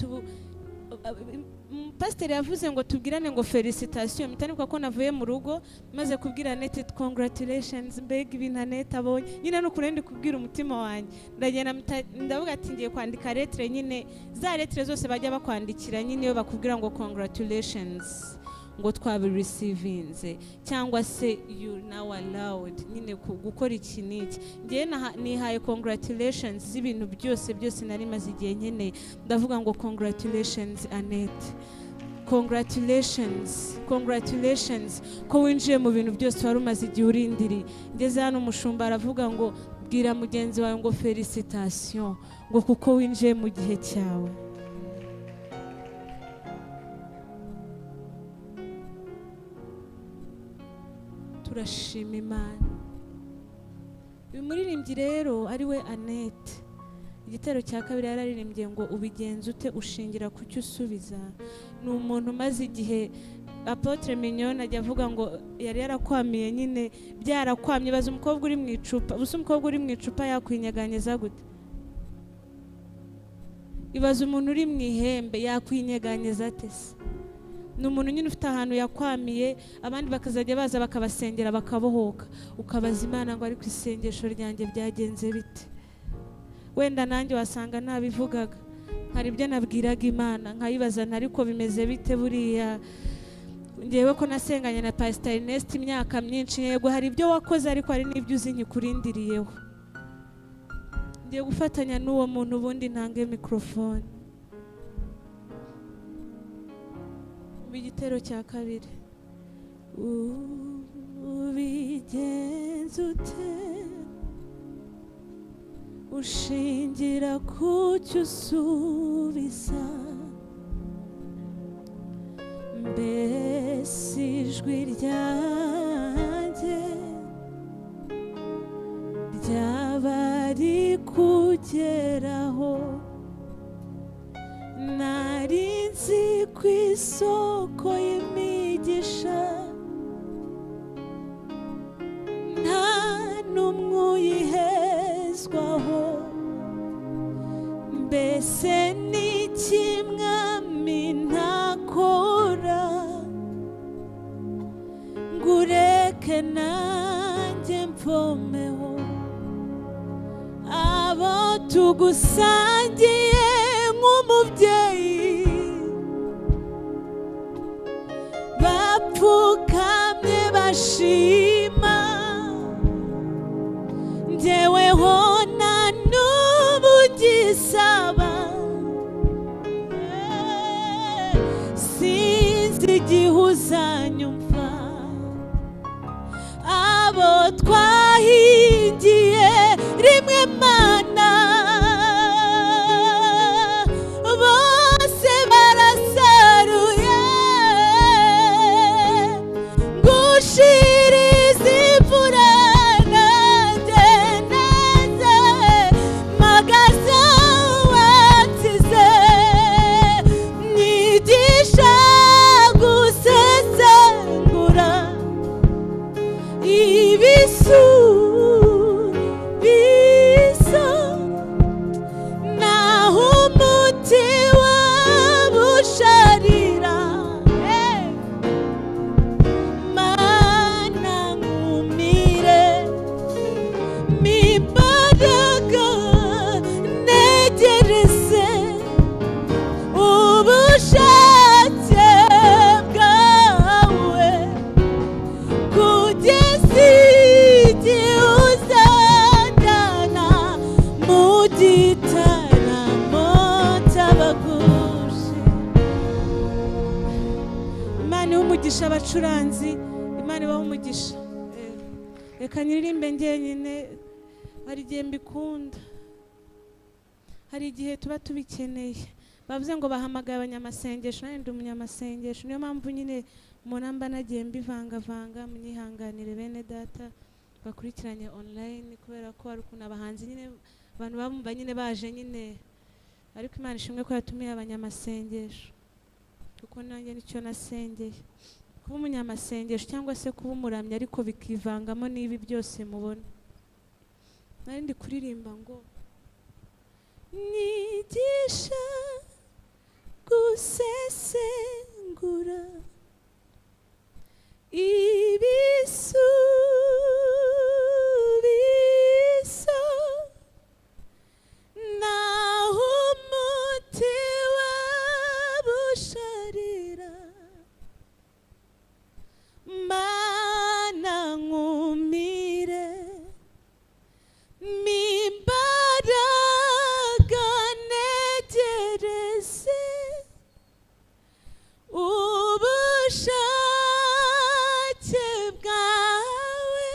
pasiteri yavuze ngo tubwirane ngo felicitation, mpita ko navuye mu rugo maze kubwira Annette congratulations, mbega ibintu Annette abonye nyine n'ukuri ndi kubwira umutima wanjye. Ndagenda ndavuga ati ngiye kwandika lettre, nyine za lettre zose bajya bakwandikira nyine iyo bakubwira ngo congratulations, ngo twabireceivinze cyangwa se you now allowed nyine gukora iki n'iki. Ngiye nihaye congratulations z'ibintu byose byose nari maze igihe nkeneye. Ndavuga ngo congratulations Annette, congratulations, congratulations ko winjiye mu bintu byose wari umaze igihe urindiriye. Ngeze hano umushumba aravuga ngo bwira mugenzi wawe ngo felicitation, ngo kuko winjiye mu gihe cyawe. Turashima Imana. Uyu muririmbyi rero ari we Annette, igitero cya kabiri yararirimbye ngo ubigenza ute ushingira ku cyo usubiza. Ni umuntu umaze igihe, Apotre Mignonne ajya avuga ngo yari yarakwamiye nyine byarakwamye. Baza umukobwa uri mu icupa, ubusa umukobwa uri mu icupa yakwinyeganyeza gute? Ibaza umuntu uri mu ihembe yakwinyeganyeza ate se? Ni umuntu nyine ufite ahantu yakwamiye, abandi bakazajya baza bakabasengera bakabohoka, ukabaza Imana ngo ariko isengesho ryanjye byagenze bite? Wenda nanjye wasanga nabivugaga, hari ibyo nabwiraga Imana nkayibaza ariko bimeze bite buriya? Ngewe ko nasenganye na Pastor Ernest imyaka myinshi, yego hari ibyo wakoze ariko hari n'ibyo uzi nkikurindiriyeho. Ngiye gufatanya n'uwo muntu ubundi ntange microphone. Igitero cya kabiri, ubigenza ute ushingira ku cyo usubiza? Mbese ijwi ryanjye ryaba rikugeraho? Nari nzi ku isoko y'imigisha, nta n'umwe uyihezwaho. Mbese ni iki Mwami ntakora ngo ureke nanjye mvomeho? Abo tugusangiye nk'umubyeyi bapfukamye bashima, njyeweho nta n'ubu gisaba. Sinzi igihe uzanyumva, abo twahingiye rimwe Mana bose barasaruye, ngushirize imvura nanjye neze, mpagaze wansize, nyigisha gusesengura. umugisha abacuranzi, Imana ibahe umugisha. Reka nyiririmbe njyenyine, hari igihe mbikunda, hari igihe tuba tubikeneye. Bavuze ngo bahamagaye abanyamasengesho, nanjye ndi umunyamasengesho, niyo mpamvu nyine umuntu mba nagiye mbivangavanga. Munyihanganire bene data bakurikiranye online, kubera ko hari ukuntu abahanzi nyine abantu bamva nyine baje nyine, ariko Imana ishimwe ko yatumiye abanyamasengesho, kuko nanjye nicyo nasengeye, kuba umunyamasengesho cyangwa se kuba umuramyi, ariko bikivangamo n'ibi byose mubona. Nari ndi kuririmba ngo nyigisha gusesengura ibisubizo, naho umuti wabusharira, Mana nkumire mimbaraga negereze ubushake bwawe,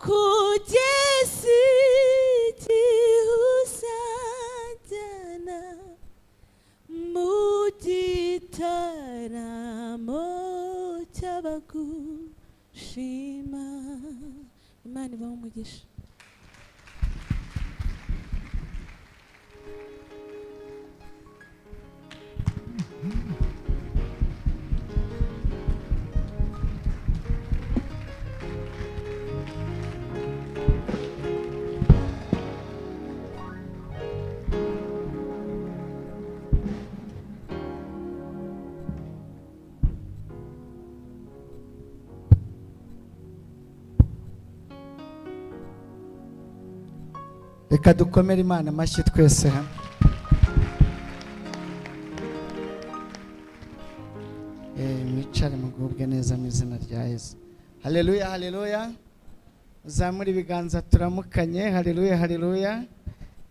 kugeza igihe uzajyana mu gitaramo cy'abagushima. Imana ibahe umugisha. Reka dukomere Imana amashyi twese hamwe. Mwicare mugubwe neza mu izina rya Yesu. Haleluya, haleluya. Uzamure ibiganza turamukanye. Haleluya, haleluya.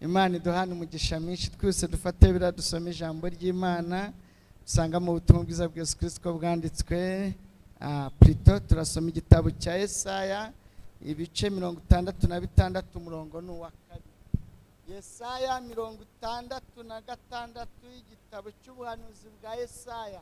Imana iduhane umugisha mwinshi. Twese dufate bira dusome ijambo ry'Imana usanga mu butumwa bwiza bwa Yesu Kristo bwanditswe. Plutôt turasoma igitabo cya Yesaya ibice 66 umurongo ni uwa 2. Yesaya 66 igitabo cy'ubuhanuzi bwa Yesaya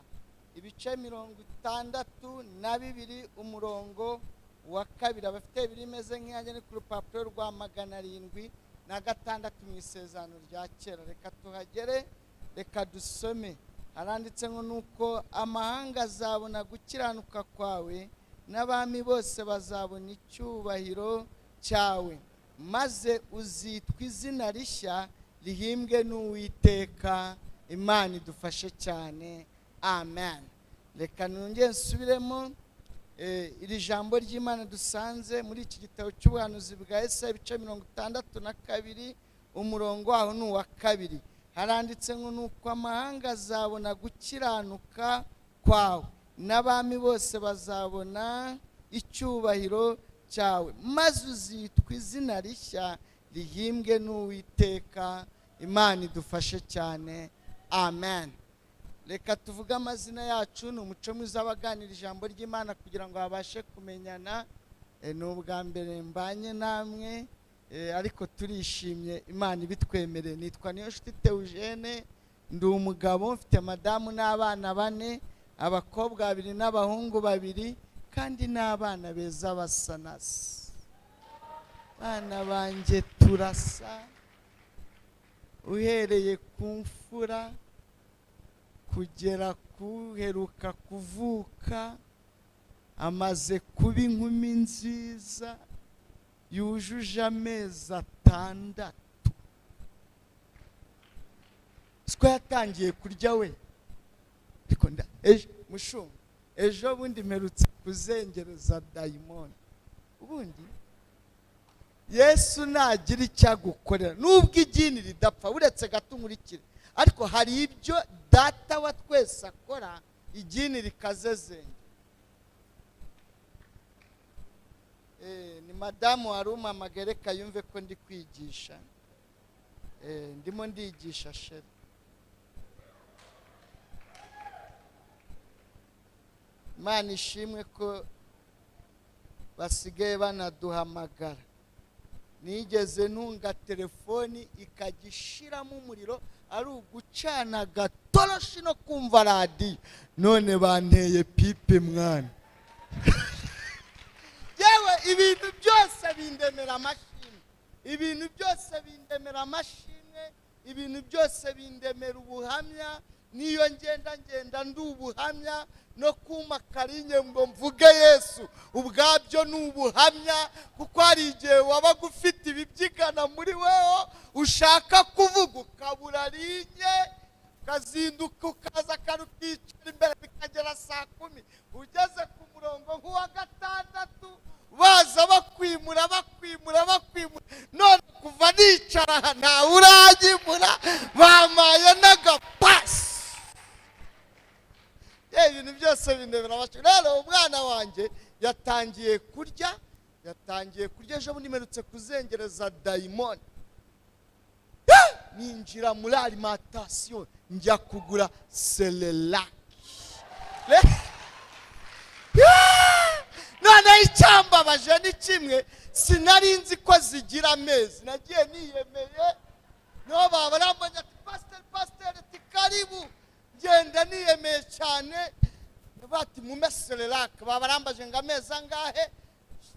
ibice 62 umurongo wa 2. Abafite birimeze nk'iyanjye ni ku rupapuro rwa 706 mu isezerano rya kera. Reka tuhagere, reka dusome. Haranditse ngo nuko amahanga azabona gukiranuka kwawe, n'abami bose bazabona icyubahiro cyawe, maze uzitwa izina rishya rihimbwe n'Uwiteka. Imana idufashe cyane, amen. Reka nongere nsubiremo iri jambo ry'Imana dusanze muri iki gitabo cy'ubuhanuzi bwa Yesaya ibice 62 umurongo waho ni uwa 2. Haranditse ngo nuko amahanga azabona gukiranuka kwawe, n'abami bose bazabona icyubahiro cyawe, maze uzitwa izina rishya rihimbwe n'Uwiteka. Imana idufashe cyane, amen. Reka tuvuge amazina yacu. Ni umuco mwiza abaganira ijambo ry'Imana kugira ngo babashe kumenyana. Ni ubwa mbere mbanye namwe, ariko turishimye Imana ibitwemereye. Nitwa Niyonshuti Theogene, ndi umugabo, mfite madamu n'abana 4, abakobwa 2 n'abahungu 2, kandi n'abana beza basa nasa. Bana banjye turasa, uhereye ku mfura kugera kuheruka kuvuka, amaze kuba inkumi nziza yujuje amezi 6. Siko yatangiye kurya we, ariko mushumba ejo bundi mperutse kuzengereza dayimoni. Ubundi Yesu nagira icyo agukorera, nubwo igini ridapfa uretse gato nkurikire, ariko hari ibyo data wa twese akora igini rikazezenge. Ni madamu wari umpamagaye, reka yumve ko ndi kwigisha. Ndimo ndigisha shere. Imana ishimwe ko basigaye banaduhamagara. Nigeze ntunga telefoni ikajya ishiramo umuriro ari ugucana agatoroshi no kumva radiyo, none banteye pipe mwana. Yewe ibintu byose bindemera amashimwe, ibintu byose bindemera amashimwe, ibintu byose bindemera ubuhamya. Niyo ngenda ngenda ndi ubuhamya, no kuma karinye ngo mvuge Yesu ubwabyo ni ubuhamya, kuko hari igihe wabaga ufite ibibyigana muri wewe ushaka kuvuga ukabura rinye, ukazinduka ukaza ukicara imbere bikagera saa 10 ugeze ku murongo nk'uwa 6 baza bakwimura bakwimura bakwimura. None kuva nicara aha ntawe uranyimura, bamaye n'agapasi. Ibintu byose bindemera amashimwe. Rero umwana wanjye yatangiye kurya, yatangiye kurya. Ejo bundi mperutse kuzengereza dayimoni, ninjira muri alimentation njya kugura Cerelac. Noneho icyambabaje ni kimwe, sinari nzi ko zigira amezi. Nagiye niyemeye, niho barambonye ati pasiteri pasiteri ati karibu. Ngenda niyemeye cyane, bati mume Cerelac. Babarambaje ngo amezi angahe,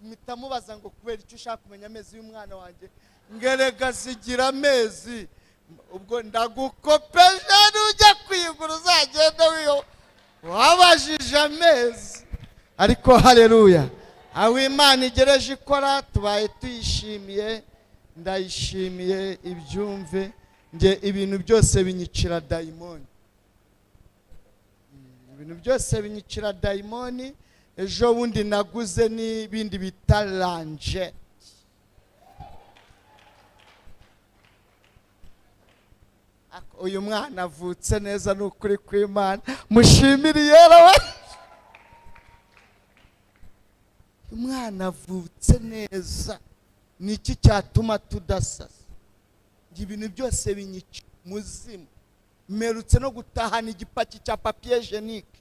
mpita mubaza ngo kubera icyo ushaka kumenya amezi y'umwana wanjye? Ngerega zigira amezi. Ubwo ndagukopeje nujya kwigura uzagenda wiyo wabajije amezi. Ariko haleluya, aho Imana igereje ikora tubaye tuyishimiye, ndayishimiye ibyumve. Nge ibintu byose binyicira dayimoni, ibintu byose binyicira dayimoni. Ejo bundi naguze n'ibindi bita lanje. Uyu mwana avutse neza ni ukuri kw'Imana, mushimire yewe. Umwana avutse neza, ni iki cyatuma tudasasa? Ibintu byose binyica umuzimu. Mperutse no gutahana igipaki cya papier hygiénique.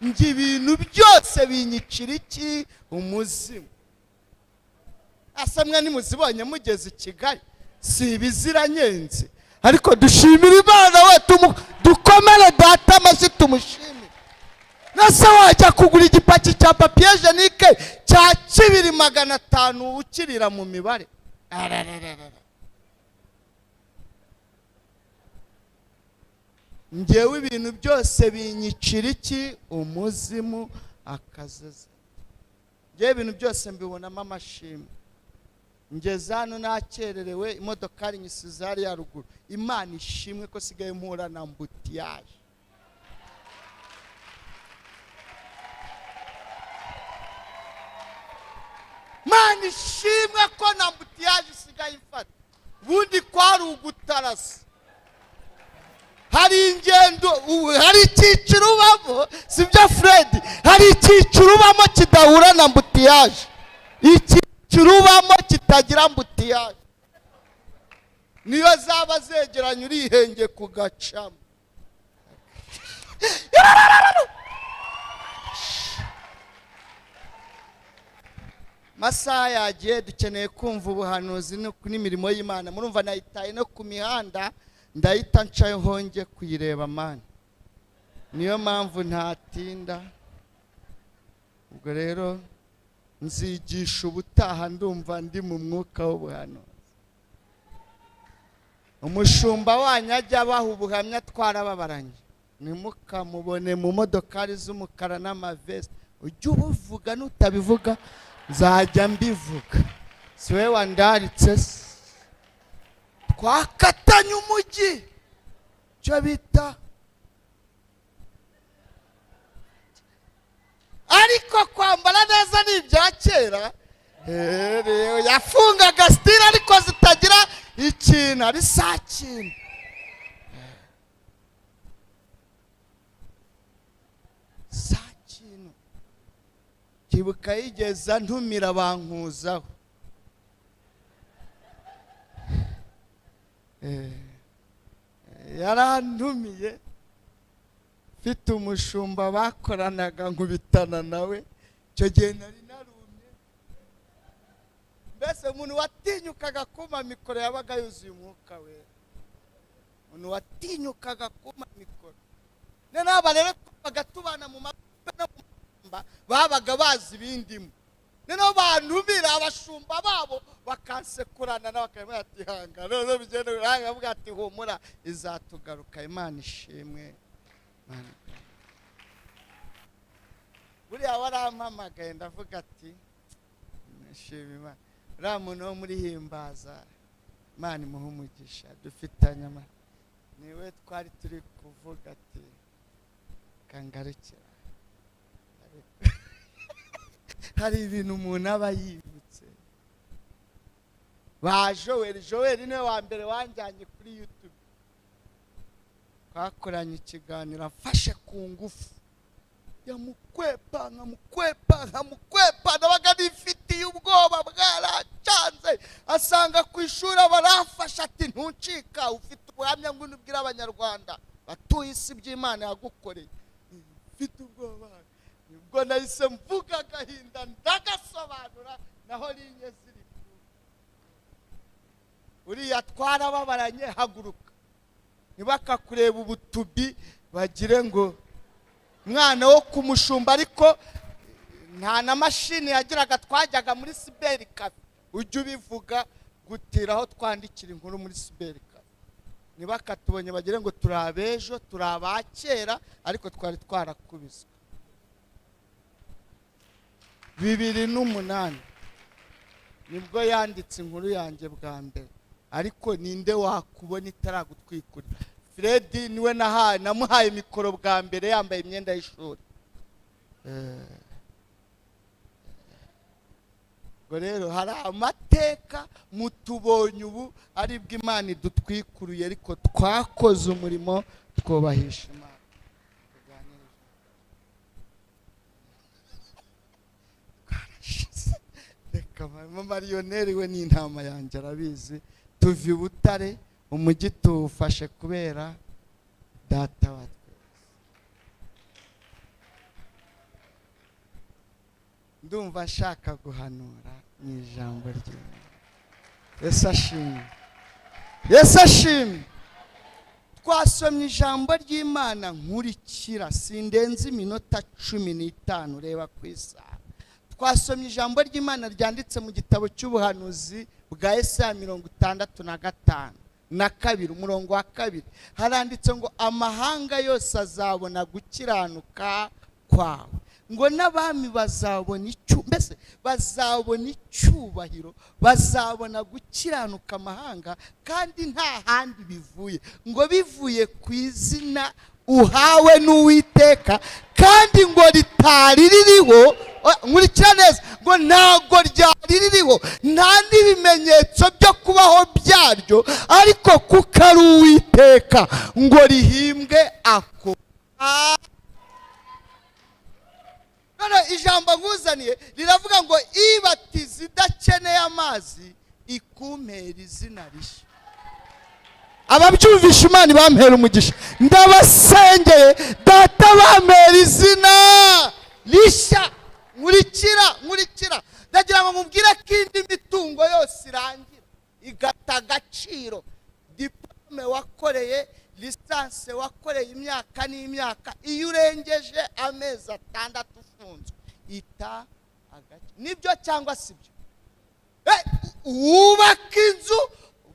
Njye ibintu byose binyicira iki? Umuzimu. Asamwa nimuzibonye mugeze i Kigali, si ibiziranyenze, ariko dushimira Imana we, dukomere data amashyi tumushimire. Nase wajya kugura igipaki cya papier hygiénique cya 2500 ukirira mu mibare. Njyewe ibintu byose binyicira iki? Umuzimu akazaza. Njyewe ibintu byose mbibonamo amashimwe. Ngeze hano nakererewe, imodokari nyisize hariya ruguru. Imana ishimwe ko sigaye mpura na mbutiyaje. Imana ishimwe ko na mbutiyaje isigaye ifata. Ubundi kwari ugutarasa. Hari ingendo, hari icyiciro ubamo, sibyo Fred? Hari icyiciro ubamo kidahura na mbutiyaje, icyiciro ubamo kitagira mbutiyaje. Niyo zaba zegeranye urihenge kugacamo. Masaha yagiye, dukeneye kumva ubuhanuzi n'imirimo y'Imana. Murumva nayitaye no ku mihanda, ndahita ncayo honge kuyireba mani. Niyo mpamvu ntatinda. Ubwo rero nzigisha ubutaha, ndumva ndi mu mwuka w'ubuhanuzi. Umushumba wanyu ajya abaha ubuhamya twarababaranye, ntimukamubone mu modokari z'umukara n'amaveste. Ujye ubuvuga, nutabivuga nzajya mbivuga. Si we wandaritse se? Twakatanye umujyi, icyo bita ariko kwambara neza ni ibya kera. Yafungaga style ariko zitagira ikintu, ari sa kintu. Sa kintu. Kibuka yigeza ntumira bankuzaho. Yarantumiye Mfite umushumba bakoranaga, nkubitana nawe. Icyo gihe nari narumye. Mbese umuntu watinyukaga kumpa mikoro yabaga yuzuye umwuka wera. Umuntu watinyukaga kumpa mikoro, noneho aba rero twabaga tubana mu mape no mu mashyamba, babaga bazi ibindimo. Noneho bantumira abashumba babo bakansekurana, nawe bakavuga ati: "Hanga." Noneho bigenda, bakavuga ati: "Humura, izatugaruka." Imana ishimwe. Imana ishimwe. Buriya warampamagaye, ndavuga ati: "Nshima Imana." Uriya muntu wo muri Himbaza, Imana imuhe umugisha, dufitanye ama niwe twari turi kuvuga ati: "Kangarukira." Hari ibintu umuntu aba yibutse. Ba Joel, Joel niwe wa mbere wanjyanye kuri YouTube. Twakoranye ikiganiro afashe ku ngufu, yamukwepa nkamukwepa nkamukwepa. Nabaga nifitiye ubwoba bwaracanze. Asanga ku ishuri barafasha ati: "Ntucika, ufite ubuhamya, ngo ubwire Abanyarwanda batuye isi by'Imana yagukoreye." Mfite ubwoba, nibwo nahise mvuga agahinda ndagasobanura. Naho linye ziri uriya twarababaranye. Haguruka, ntibakakureba ubutubi bagire ngo mwana wo kumushumba. Ariko nta na mashini yagiraga, twajyaga muri cyber café. Ujya ubivuga gutira aho twandikira inkuru muri cyber café. Ntibakatubonye bagire ngo turi abejo, turi abakera, ariko twari twarakubiswe. 2008 nibwo yanditse inkuru yanjye bwa mbere. Ariko ninde wakubona itaragutwikurira? Fred niwe nahaye, namuhaye mikoro bwa mbere yambaye imyenda y'ishuri. Ubwo rero hari amateka mutubonye ubu aribwo Imana idutwikuruye, ariko twakoze umurimo, twubahisha Imana. Tuganire. Twarashize. Reka mariyoneri we n'intama yanjye arabizi. Tuva i Butare, umujyi tuwufashe kubera Data wa twese. Ndumva nshaka guhanura mu ijambo ry'Imana. Yesu ashimwe, Yesu ashimwe. Twasomye ijambo ry'Imana. Nkurikira, sindenze iminota 15, reba ku isaha. Twasomye ijambo ry'Imana ryanditse mu gitabo cy'ubuhanuzi bwa Yesaya 65:2, umurongo wa 2. Haranditse ngo: "Amahanga yose azabona gukiranuka kwawe," ngo "n'abami bazabona icyu mbese bazabona icyubahiro." Bazabona gukiranuka amahanga, kandi nta handi bivuye, ngo bivuye ku izina uhawe n'Uwiteka, kandi ngo ritari ririho. Nkurikira neza, ngo ntabwo ryari ririho, nta n'ibimenyetso byo kubaho byaryo, ariko kuko ari Uwiteka, ngo rihimbwe ako. None ijambo nkuzaniye riravuga ngo: "Ibatiza idakeneye amazi ikumpera izina rishya." Ababyumvisha, Imana ibampera umugisha. Ndabasengeye, Data bampera izina rishya. Nkurikira, nkurikira. Ndagira ngo mubwire ko indi mitungo yose irangira, igata agaciro. Diplôme wakoreye, licence wakoreye imyaka n'imyaka, iyo urengeje amezi 6 ufunzwe ita agaciro. Nibyo cyangwa si byo? Wubaka inzu,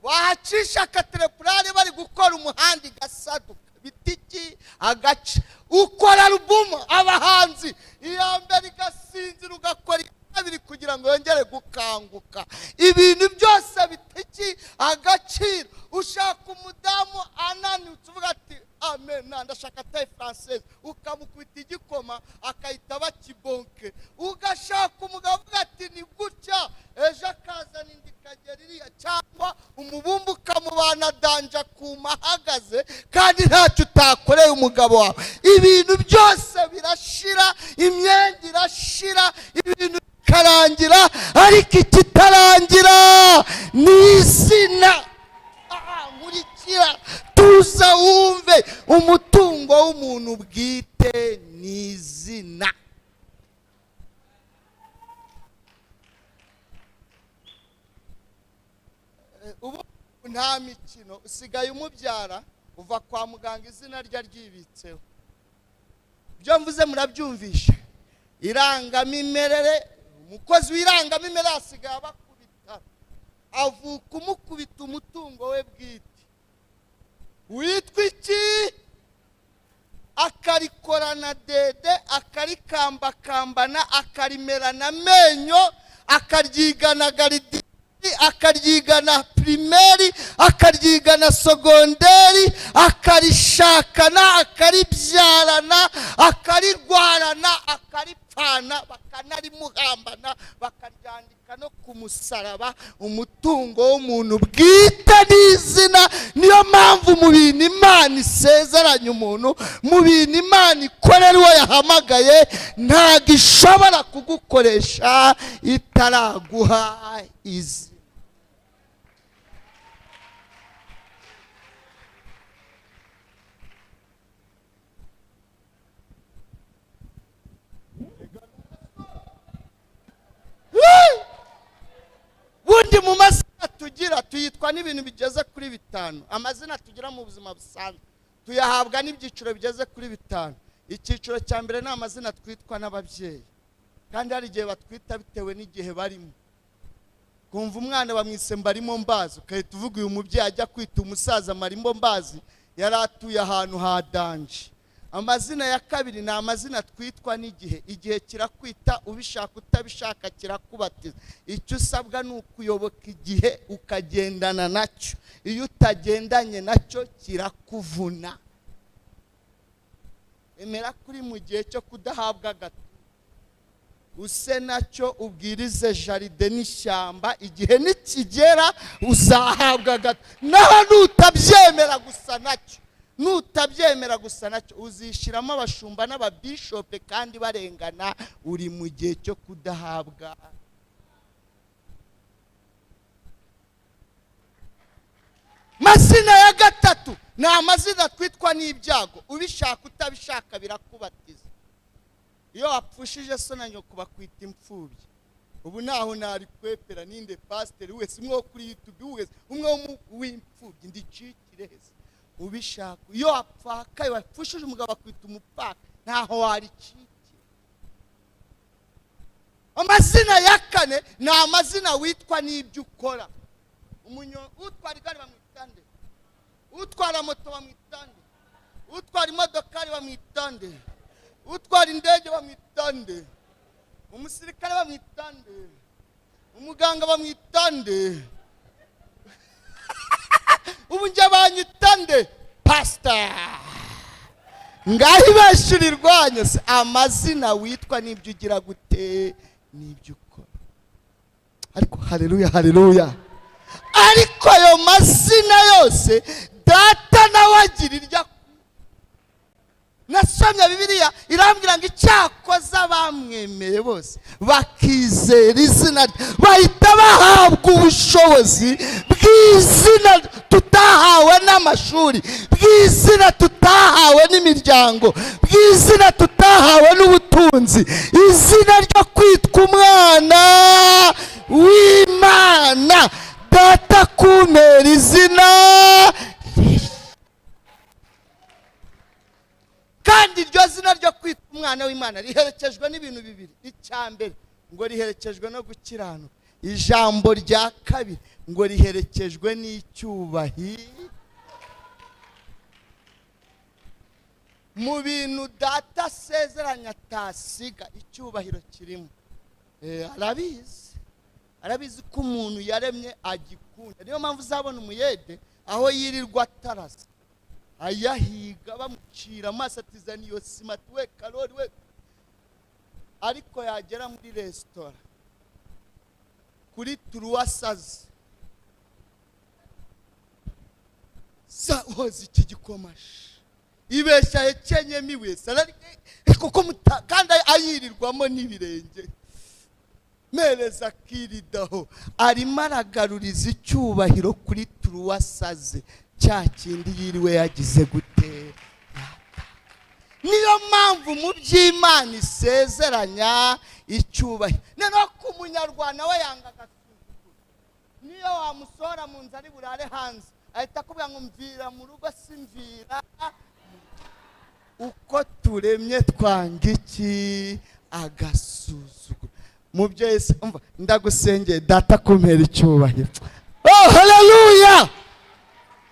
bahacisha katerepurare bari gukora umuhanda igasaduka, bitiki agace. Ukora album, abahanzi, iya mbere igasinzira, ugakora iya kabiri kugira ngo yongere gukanguka. Ibintu byose bitiki agaciro. Ushaka umudamu ananutse, uvuga ati: "Amen, ndashaka taille française," ukamukubita igikoma akahita bakibonke. Ugashaka umugabo uvuga ati: "Ni gutya," ejo akazana indi ikagera iriya, cyangwa umubumbe ukamubana danja kuma ahagaze, kandi ntacyo utakoreye umugabo wawe. Ibintu byose birashira, imyenda irashira, ibintu bikarangira, ariko ikitarangira ni izina. Aha, nkurikira, tuza wumve. Umutungo w'umuntu bwite Nta mikino, usigaye umubyara uva kwa muganga izina rye ryibitseho. Ibyo mvuze murabyumvisha. Irangamimerere, umukozi w'irangamimerere asigaye abakubita, avuka umukubita umutungo we bwite witwa iki, akarikorana dede, akarikambakambana, akarimerana amenyo, akaryigana garidi, akaryigana pirimeri, akaryigana sogonderi, akarishakana, akaribyarana, akarirwarana, akaripfana, bakanarimuhambana, bakaryandika no ku musaraba. Umutungo w'umuntu bwite n'izina. Niyo mpamvu mu bintu Imana isezeranya umuntu, mu bintu Imana ikorera uwo yahamagaye, ntabwo ishobora kugukoresha itaraguha izina. Bundi mu mazina tugira tuyitwa n'ibintu bigeze kuri 5. Amazina tugira mu buzima busanzwe tuyahabwa n'ibyiciro bigeze kuri 5. Icyiciro cya mbere ni amazina twitwa n'ababyeyi, kandi hari igihe batwita bitewe n'igihe barimo. Kumva umwana bamwise Mbarimo Mbazi, ugahita uvuga uyu mubyeyi ajya kwita umusaza Marimo Mbazi, yari atuye ahantu ha danje. Amazina ya kabiri ni amazina twitwa n'igihe. Igihe kirakwita ubishaka utabishaka, kirakubatiza. Icyo usabwa ni ukuyoboka igihe ukagendana nacyo. Iyo utagendanye nacyo kirakuvuna. Emera kuri mu gihe cyo kudahabwa gato, use nacyo ubwirize jaride n'ishyamba. Igihe nikigera uzahabwa gato. Naho nutabyemera gusa nacyo, nutabyemera gusa nacyo, uzishiramo abashumba n'ababishope kandi barengana. Uri mu gihe cyo kudahabwa. Mazina ya gatatu ni amazina twitwa n'ibyago. Ubishaka utabishaka birakubatiza. Iyo wapfushije so na nyoko bakwita imfubyi. Ubu naho nari kwepera ninde pasiteri wese, umwe wo kuri YouTube wese, umwe w'imfubyi, ndicikire hese. Ubishaka iyo wapfakaye, wapfushije umugabo bakwita umupfaka, ntaho waricikira. Amazina ya kane ni amazina witwa n'ibyo ukora. Utwara igare bamwita nde? Utwara moto bamwita nde? Utwara imodokari bamwita nde? Utwara indege bamwita nde? Umusirikare bamwita nde? Umuganga bamwita nde? Ubu njye banyita nde? Pastor. Ngaho ibeshirirwanye se. Amazina witwa n'ibyo ugira gute n'ibyo ukora. Ariko haleluya, haleluya. Ariko ayo mazina yose data nawe agira irya. Nasomye Bibiliya irambwira ngo icyakoze abamwemeye bose bakizera izina bahita bahabwa ubushobozi bw'izina tutahawe n'amashuri, bw'izina tutahawe n'imiryango, bw'izina tutahawe n'ubutunzi, izina ryo kwitwa umwana w'Imana. Data kumpera izina. Kandi iryo zina ryo kwitwa umwana w'Imana riherekejwe n'ibintu bibiri. Icya mbere ngo riherekejwe no gukiranuka. Ijambo rya kabiri ngo riherekejwe n'icyubahiro. Mu bintu data asezeranya atasiga, icyubahiro kirimo. Arabizi, arabizi ko umuntu yaremye agikunda. Niyo mpamvu uzabona umuyede aho yirirwa atarasa, ayahiga bamucira amaso atizana iyo sima we karori we, ariko yagera muri resitora kuri turuwasazi sa hoza iki gikomashi ibeshya hekenyemo iwese kuko kandi ayirirwamo n'ibirenge mereza akiridaho, arimo aragaruriza icyubahiro kuri turuwasaze cya kindi yiriwe yagize gute. Niyo mpamvu mu by'Imana isezeranya icyubahiro. Noneho ku munyarwanda we yanga agasuzuguro, niyo wamusuzugura Namusohora mu nzu ari burare hanze, ahita akubwira ngo mvira mu rugo simvira. Uko turemye twanga iki? Agasuzuguro. Mubyeyi umva, ndagusengeye data kumpera icyubahiro. Oh, haleluya!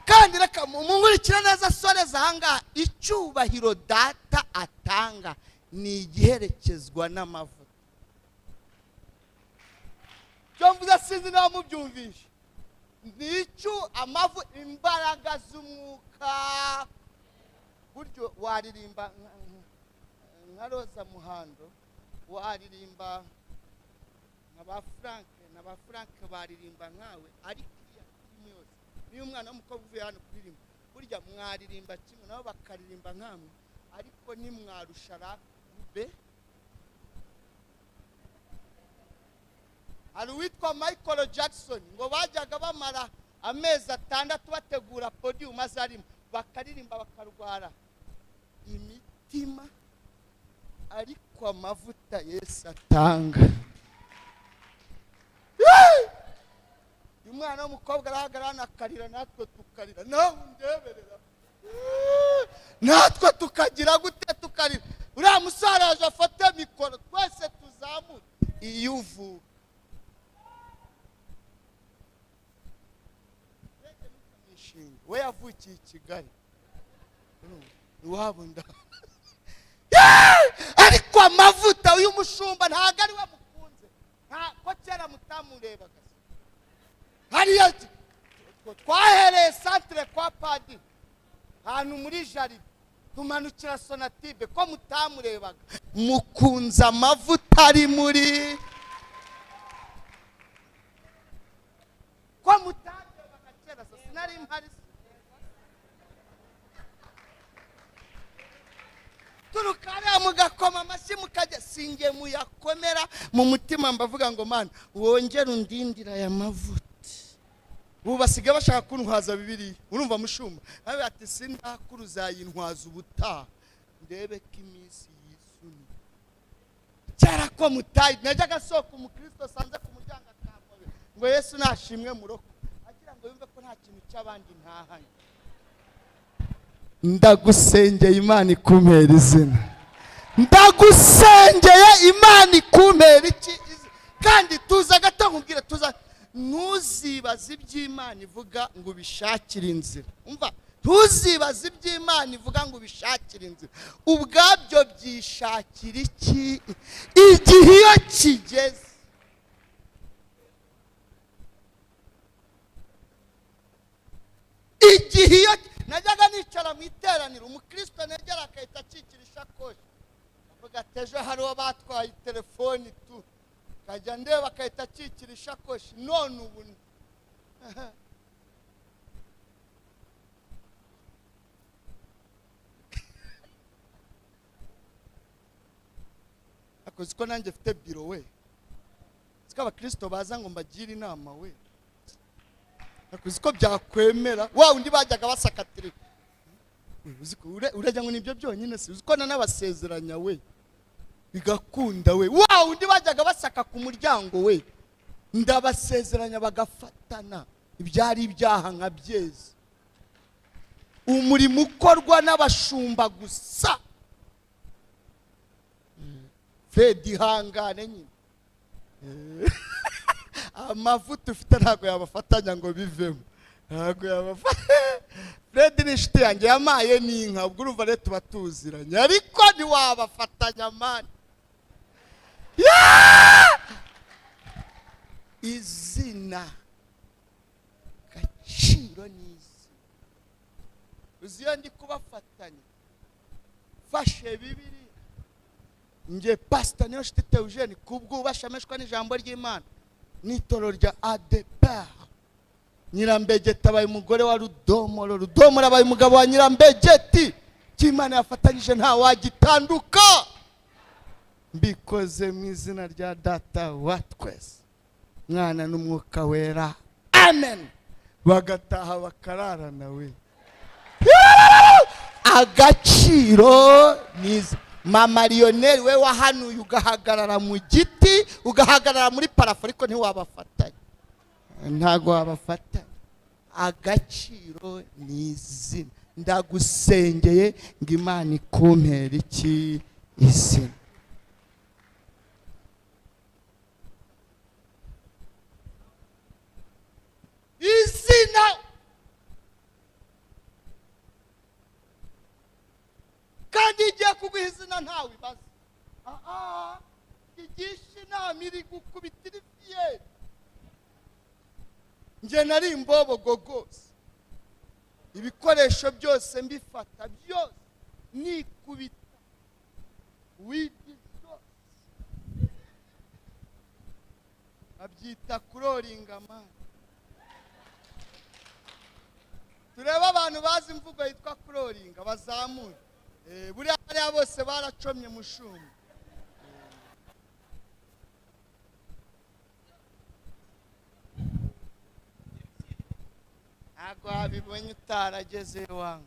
Kandi reka munkurikire neza, soreza ahangaha. Icyubahiro data atanga ni igiherekezwa n'amavuta. Byo mvuze sinzi niba mubyumvishe. Ni icyo amavu, imbaraga z'umwuka. Buryo waririmba nka Roza Muhando, waririmba nka ba Frank, na ba Frank baririmba nkawe, ariko iriya timu yose niyo umwana w'umukobwa uvuye hano kuririmba, burya mwaririmba kimwe nabo bakaririmba nkamwe, ariko nimwarusha Rube. Hari uwitwa Michael Jackson, ngo bajyaga bamara amezi 6 bategura podium azarimo, bakaririmba bakarwara imitima, ariko amavuta Yesu atanga. Umwana w'umukobwa arahagarara akarira, natwe tukarira, nawe undeberera, natwe tukagira gute? Tukarira. Uriya musore aje afate mikoro, twese tuzamure. Iyo uvuka we yavukiye i Kigali iwabo nda, ariko amavuta uyu mushumba ntabwo ari we mukunze, ko kera mutamurebaga. Hariya twahereye centre kwa padiri ahantu muri jaride, tumanukira Sonatibe, ko mutamurebaga. Mukunze amavuta ari muri, ko mutamurebaga kera, sinari mpari. Turukariya mugakoma amashyi mukajya, singe muyakomera mu mutima mbavuga ngo Mana wongere undindira aya mavuta. Ubu basigaye bashaka kuntwaza Bibiliya, urumva mushumba abe ati sindakuru uzayintwaza ubutaha, ndebe ko iminsi yisuni. Kera ko mutayi najyaga soka umukristo asanze ku muryango akampobe ngo Yesu nashimwe muroko, agira ngo yumve ko nta kintu cy'abandi ntahanye. Ndagusengeye Imana ikumpera izina, ndagusengeye Imana ikumpera iki? Kandi tuza gato nkubwire, tuza, ntuzibaze iby'Imana ivuga ngo ubishakire inzira. Umva, ntuzibaze iby'Imana ivuga ngo ubishakire inzira, ubwabyo byishakira iki igihe iyo kigeze. Igihe iyo najyaga nicara mu iteraniro, umukristo negera akahita akikira ishakoshi, avuga ati ejo hari uwo batwaye telefoni tu, kajya ndeba akahita akikira ishakoshi. None ubu akoze ko nanjye mfite biro we, siko abakristo baza ngo mbagire inama we, akoze ko byakwemera wa undi bajyaga basakatira. Urajya ngo nibyo byonyine se, uziko nanabasezeranya we bigakunda we, wa undi bajyaga basaka ku muryango we, ndabasezeranya bagafatana, ibyari ibyaha nka byeze. Umurimo ukorwa n'abashumba gusa. Fred ihangane nyine, amavuta ufite ntabwo yabafatanya ngo bivemo, ntabwo yabafata. Fred ni inshuti yanjye, yamaye n'inka, ubwo urumva rero tuba tuziranye, ariko ntiwabafatanya mani. Izina gaciro ni izina. Uzi iyo ndi kubafatanya fashe Bibiliya, nge Pastor Niyonshuti Theogene, kubw'ubashameshwa n'ijambo ry'Imana n'itorero rya ADEPR, Nyirambegeti abaye umugore wa Rudomoro, Rudomoro abaye umugabo wa Nyirambegeti. Cy'Imana yafatanyije nta wagitanduka. Mbikoze mu izina rya Data wa twese, Mwana n'Umwuka Wera, amen. Bagataha bakararana we. Agaciro niza. Mama Lionel we wahanuye ugahagarara mu giti, ugahagarara muri parafo, ariko ntiwabafatanya. Ntago wabafata. Agaciro ni izina. Ndagusengeye ngo Imana ikumpere iki? Izina. Izina. Kandi igiye kuguha izina ntawe ibaza. Igisha inama iri gukubita iri fiyeri. Njye nari imbobogo rwose, ibikoresho byose mbifata byose nikubita widi zose, babyita kuroringa amani. Turebe abantu bazi imvugo yitwa kuroringa bazamure. Buriya bariya bose baracomye mushumba. Ntabwo wabibonye utarageze iwawe.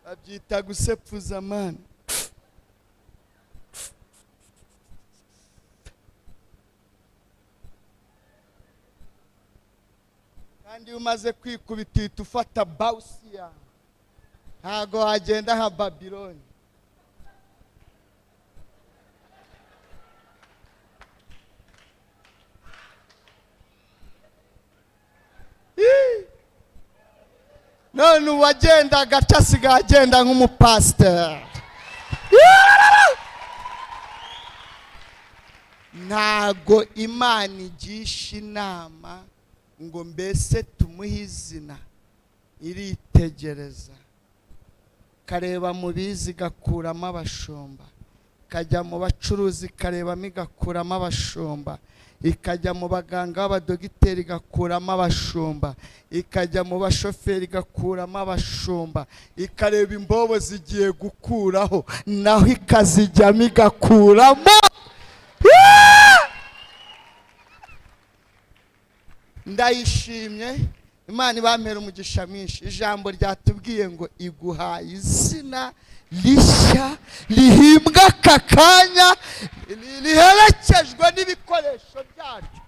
Babyita gusepfuza amani. Kandi iyo umaze kwikubita uhita ufata bawusi yawe, ntabwo wagenda nka Babiloni. None uwagenda agaca asigaye agenda nk'umupasiteri. Ntago Imana igisha inama ngo mbese tumuhe izina, iritegereza kareba mu bizi igakuramo abashumba, kajya mu bacuruzi karebamo igakuramo abashumba, ikajya mu baganga b'abadogiteri igakuramo abashumba, ikajya mu bashoferi igakuramo abashumba, ikareba imbobo zigiye gukuraho naho ikazijyamo igakuramo. Ndayishimye Imana ibampera umugisha mwinshi. Ijambo ryatubwiye ngo iguhaye izina rishya rihimbwa aka kanya, riherekejwe n'ibikoresho byaryo.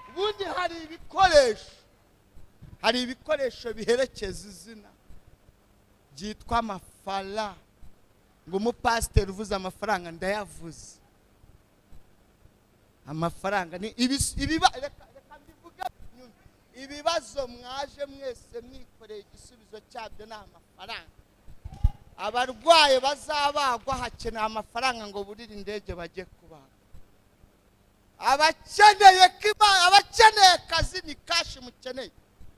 Ubundi hari ibikoresho biherekeza izina byitwa amafaranga. Ngo umupasiteri uvuze amafaranga ndayavuze. Amafaranga ni ibibazo mwaje mwese mwikoreye, igisubizo cyabyo ni amafaranga. Abarwaye bazabagwa hakeneye amafaranga ngo burire indege bajye kubaga. Abakeneye akazi ni kashi mukeneye.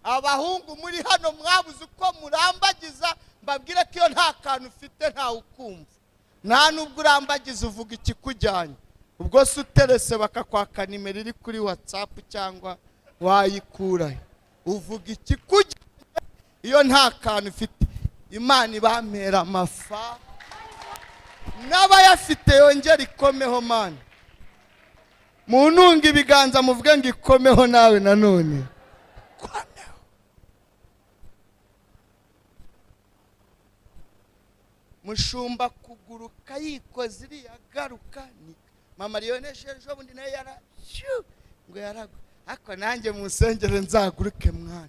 Abahungu muri hano mwabuze uko murambagiza, mbabwire ko iyo nta kantu ufite ntawe ukumva. Nta nubwo urambagiza uvuga ikikujyanye. Ubwo se uterese bakakwaka nimero iri kuri WhatsApp cyangwa wayikurahe, uvuga ikikujyanye iyo nta kantu ufite. Imana ibampera amafa n'abayafite yongera ikomeho. Mana muntunga ibiganza muvuge ngo ikomeho nawe nanone. Komeho. Mushumba kuguruka yikoze iriya garuka. Mama Lioneshe ejo bundi nawe yara ngo yaragwa, ariko nanjye mu nsengero nzaguruke mwana.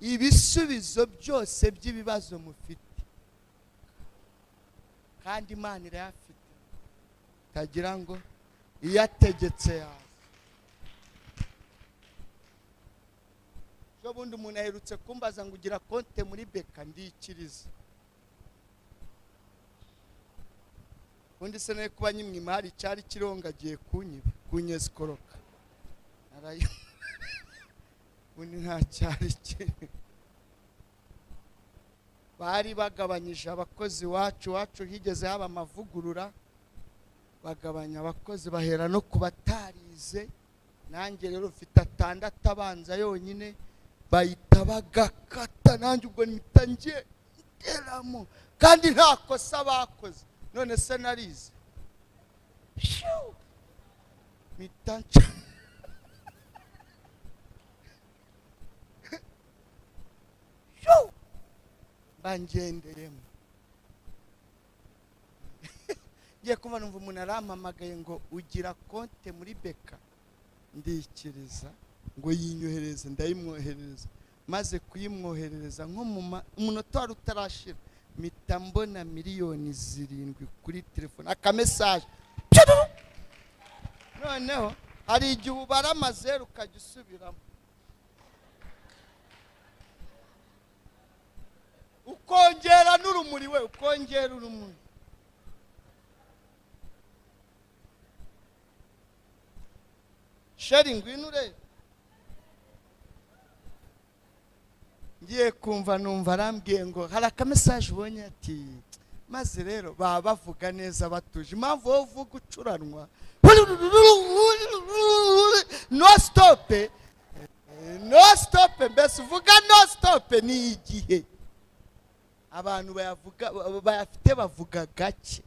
Ibisubizo byose by'ibibazo mufite kandi Imana irayafite, tagira ngo iyategetse yawe. Ejo bundi umuntu aherutse kumbaza ngo ugira konte muri beka, ndikiriza. Ubundi se nawe kuba nyimwe imari cyari kironga agiye kunyiba kunyesikoroka narayo. Ubundi nta cyari kiri. Bari bagabanyije abakozi wacu higeze haba amavugurura, bagabanya abakozi bahera no kubatarize. Nanjye rero mfite 6 abanza yonyine, bahita bagakata, nanjye ubwo mpita ngeramo kandi nta kosa bakoze. None se narize mpita nca. Bangendeyemo. Ngiye kumva numva umuntu arampamagaye ngo ugira konte muri Beka, ndikiriza ngo yinyohereze, ndayimwoherereza. Maze kuyimwoherereza nko mu munota wari utarashira mpita mbona 7 miliyoni kuri telefone, akamesaje. Noneho hari igihe ubara amazeru ukajya usubiramo, ukongera n'urumuri, we ukongera urumuri. Chéri, ngwino urebe. Ngiye kumva numva arambwiye ngo hari akamesaje ubonye, ati maze rero baba bavuga neza batuje. Impamvu wowe uvuga ucuranwa no stop, no stop, mbese uvuga no stop, ni igihe abantu bayavuga bayafite bavuga gake,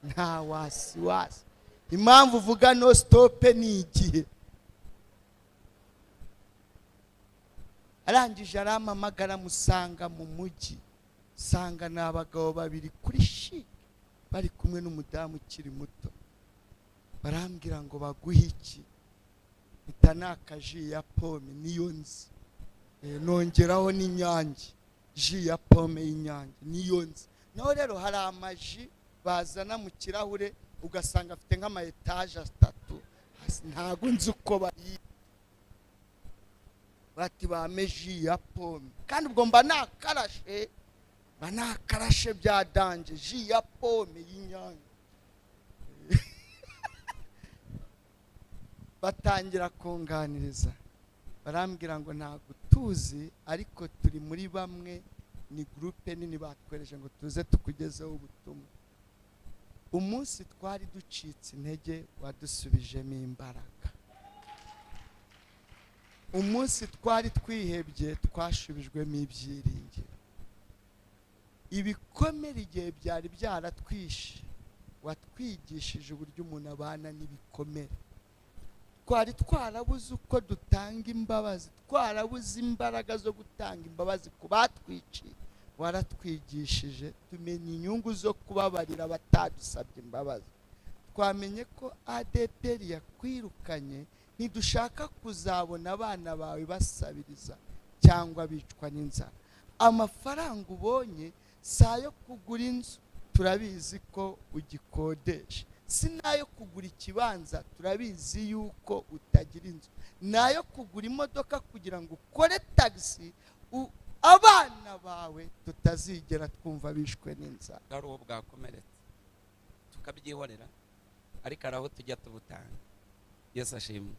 nta wasiwasi. Impamvu uvuga no stop ni igihe. Arangije arampamagara, musanga mu mujyi, sanga ni abagabo babiri kuri CHIC bari kumwe n'umudamu ukiri muto. Barambwira ngo baguhe iki? Mpita naka jus ya pomme, niyo nzi. Nongeraho n'Inyange, jus ya pomme y'Inyange niyo nzi. Naho rero hari amajus bazana mu kirahure ugasanga afite nk'ama étages atatu, ntabwo nzi uko bayita. Bati bame jus ya pomme, kandi ubwo mba nakarashe, mba nakarashe bya danger, jus ya pomme y'Inyange. Batangira kunganiriza, barambwira ngo ntabwo tuzi ariko turi muri bamwe, ni groupe nini batwereje ngo tuze tukugezeho ubutumwa. Umunsi twari ducitse intege wadusubijemo imbaraga, umunsi twari twihebye twashubijwemo ibyiringiro. Ibikomere igihe byari byaratwishe watwigishije uburyo umuntu abana n'ibikomere. Twari twarabuze uko dutanga imbabazi, twarabuze imbaraga zo gutanga imbabazi ku batwiciye, waratwigishije tumenya inyungu zo kubabarira abatadusabye imbabazi. Twamenye ko ADEPR yakwirukanye, ntidushaka kuzabona abana bawe basabiriza cyangwa bicwa n'inzara. Amafaranga ubonye si ayo kugura inzu, turabizi ko ugikodesha, si n'ayo kugura ikibanza, turabizi yuko utagira inzu, ni ayo kugura imodoka kugira ngo ukore tagisi, abana bawe tutazigera twumva bishwe n'inzara. Ari uwo bwakomeretse tukabyihorera, ariko hari aho tujya tubutanga. Yesu ashimwe.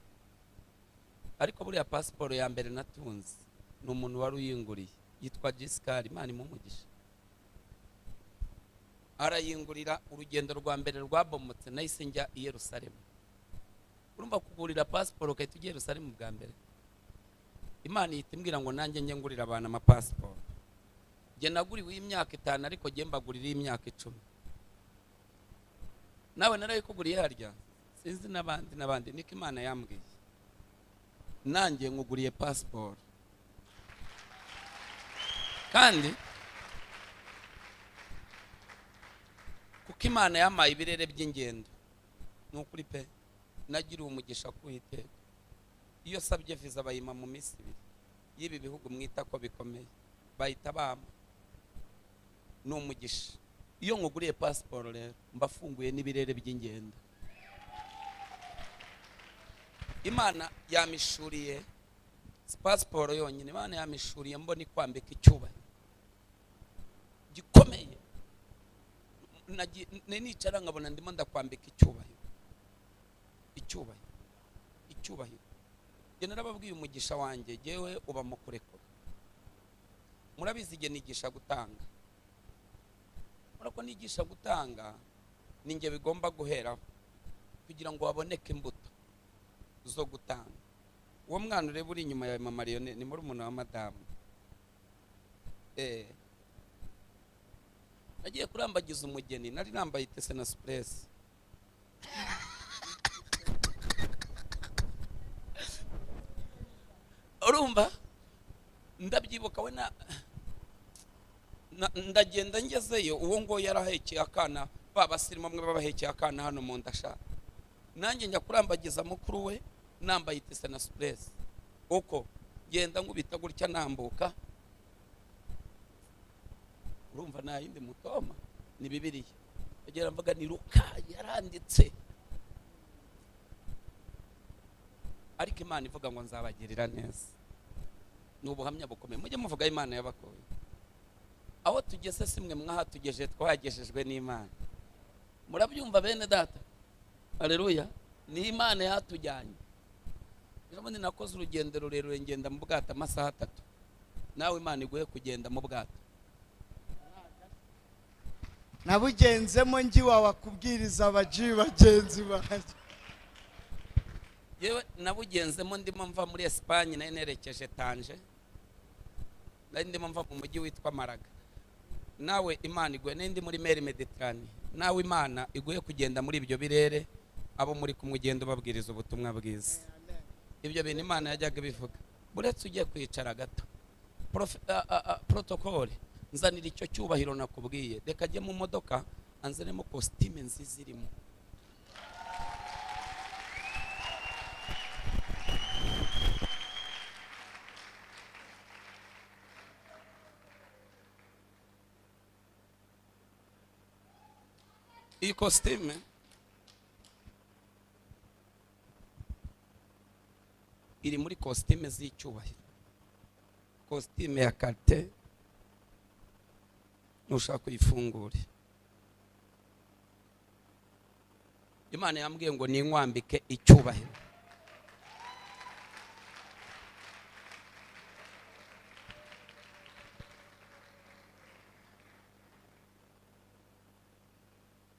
Ariko buriya pasiporo ya mbere natunze ni umuntu wari uyinguriye yitwa Jisikari, Imana imumugisha, arayingurira. Urugendo rwa mbere rwabomotse nahise njya i Yerusalemu. Urumva kugurira pasiporo ugahita ujya i Yerusalemu bwa mbere. Imana ihita imbwira ngo nanjye njye ngurira abantu amapasiporo. Njye naguriwe imyaka 5, ariko njye mbagurira imyaka 10. Nawe narayikuguriye harya, sinzi n'abandi n'abandi, niko Imana yambwiye. Nanjye nkuguriye pasiporo, kandi kuko Imana yampaye ibirere by'ingendo, ni ukuri pe, nagiriwe umugisha kuwiteka. Iyo sabye viza bayima mu minsi 2 y'ibi bihugu mwita ko bikomeye, bahita bampa, ni umugisha. Iyo nkuguriye pasiporo rero mbafunguye n'ibirere by'ingendo. Imana yamishuriye si pasiporo yonyine, Imana yamishuriye mbona ikwambika icyubahiro gikomeye. Nicara nkabona ndimo ndakwambika icyubahiro, icyubahiro, icyubahiro. Njye narababwiye umugisha wanjye jyewe uba mu kurekura. Murabizi igihe nigisha gutanga, murako nigisha gutanga ni njye bigomba guheraho kugira ngo haboneke imbuto zo gutanga. Uwo mwana ureba uri inyuma ya mama Lionel ni murumuna wa madamu. Nagiye kurambagiza umugeni, nari nambaye itese na supuresi. Urumva ndabyibuka we na Ndagenda ngezeyo, uwo ngo yarahekeye akana, babasirimo mwe babahekeye akana hano mu ndasha. Nanjye njya kurambagiza mukuru we nambaye itise na supuresi, uko genda nkubita gutya nambuka. Urumva nta yindi mutoma ni Bibiliya. Agera mvuga ni Luka yaranditse, ariko Imana ivuga ngo nzabagirira neza. Ni ubuhamya bukomeye, mujye muvuga Imana yabakoye. Aho tugeze simwe mwahatugeje, twagejejwe n'Imana. Murabyumva bene data? Haleluya. Ni Imana yatujyanye. Ejo bundi nakoze urugendo rurerure, ngenda mu bwato amasaha 3. Nawe Imana iguhe kugenda mu bwato. Nabugenzemo ngiwa wakubwiriza abaji bagenzi banjye. Yewe nabugenzemo ndimo mva muri Espagne, nari nerekeje Tanje, nari ndimo mva mu mujyi witwa Malaga. Nawe Imana iguhe, nari ndi muri Mer Mediterane. Nawe Imana iguhe kugenda muri ibyo birere, abo muri kumugenda ubabwiriza ubutumwa bwiza. Ibyo bintu Imana yajyaga bivuga. Buretse ugiye kwicara gato, protocole, nzanira icyo cyubahiro nakubwiye. Reka ajye mu modoka anzanemo kositime nziza irimo. Iyi kositime iri muri kositime z'icyubahiro, kositime ya karite. Nushaka kuyifungure. Imana yambwiye ngo ninkwambike icyubahiro.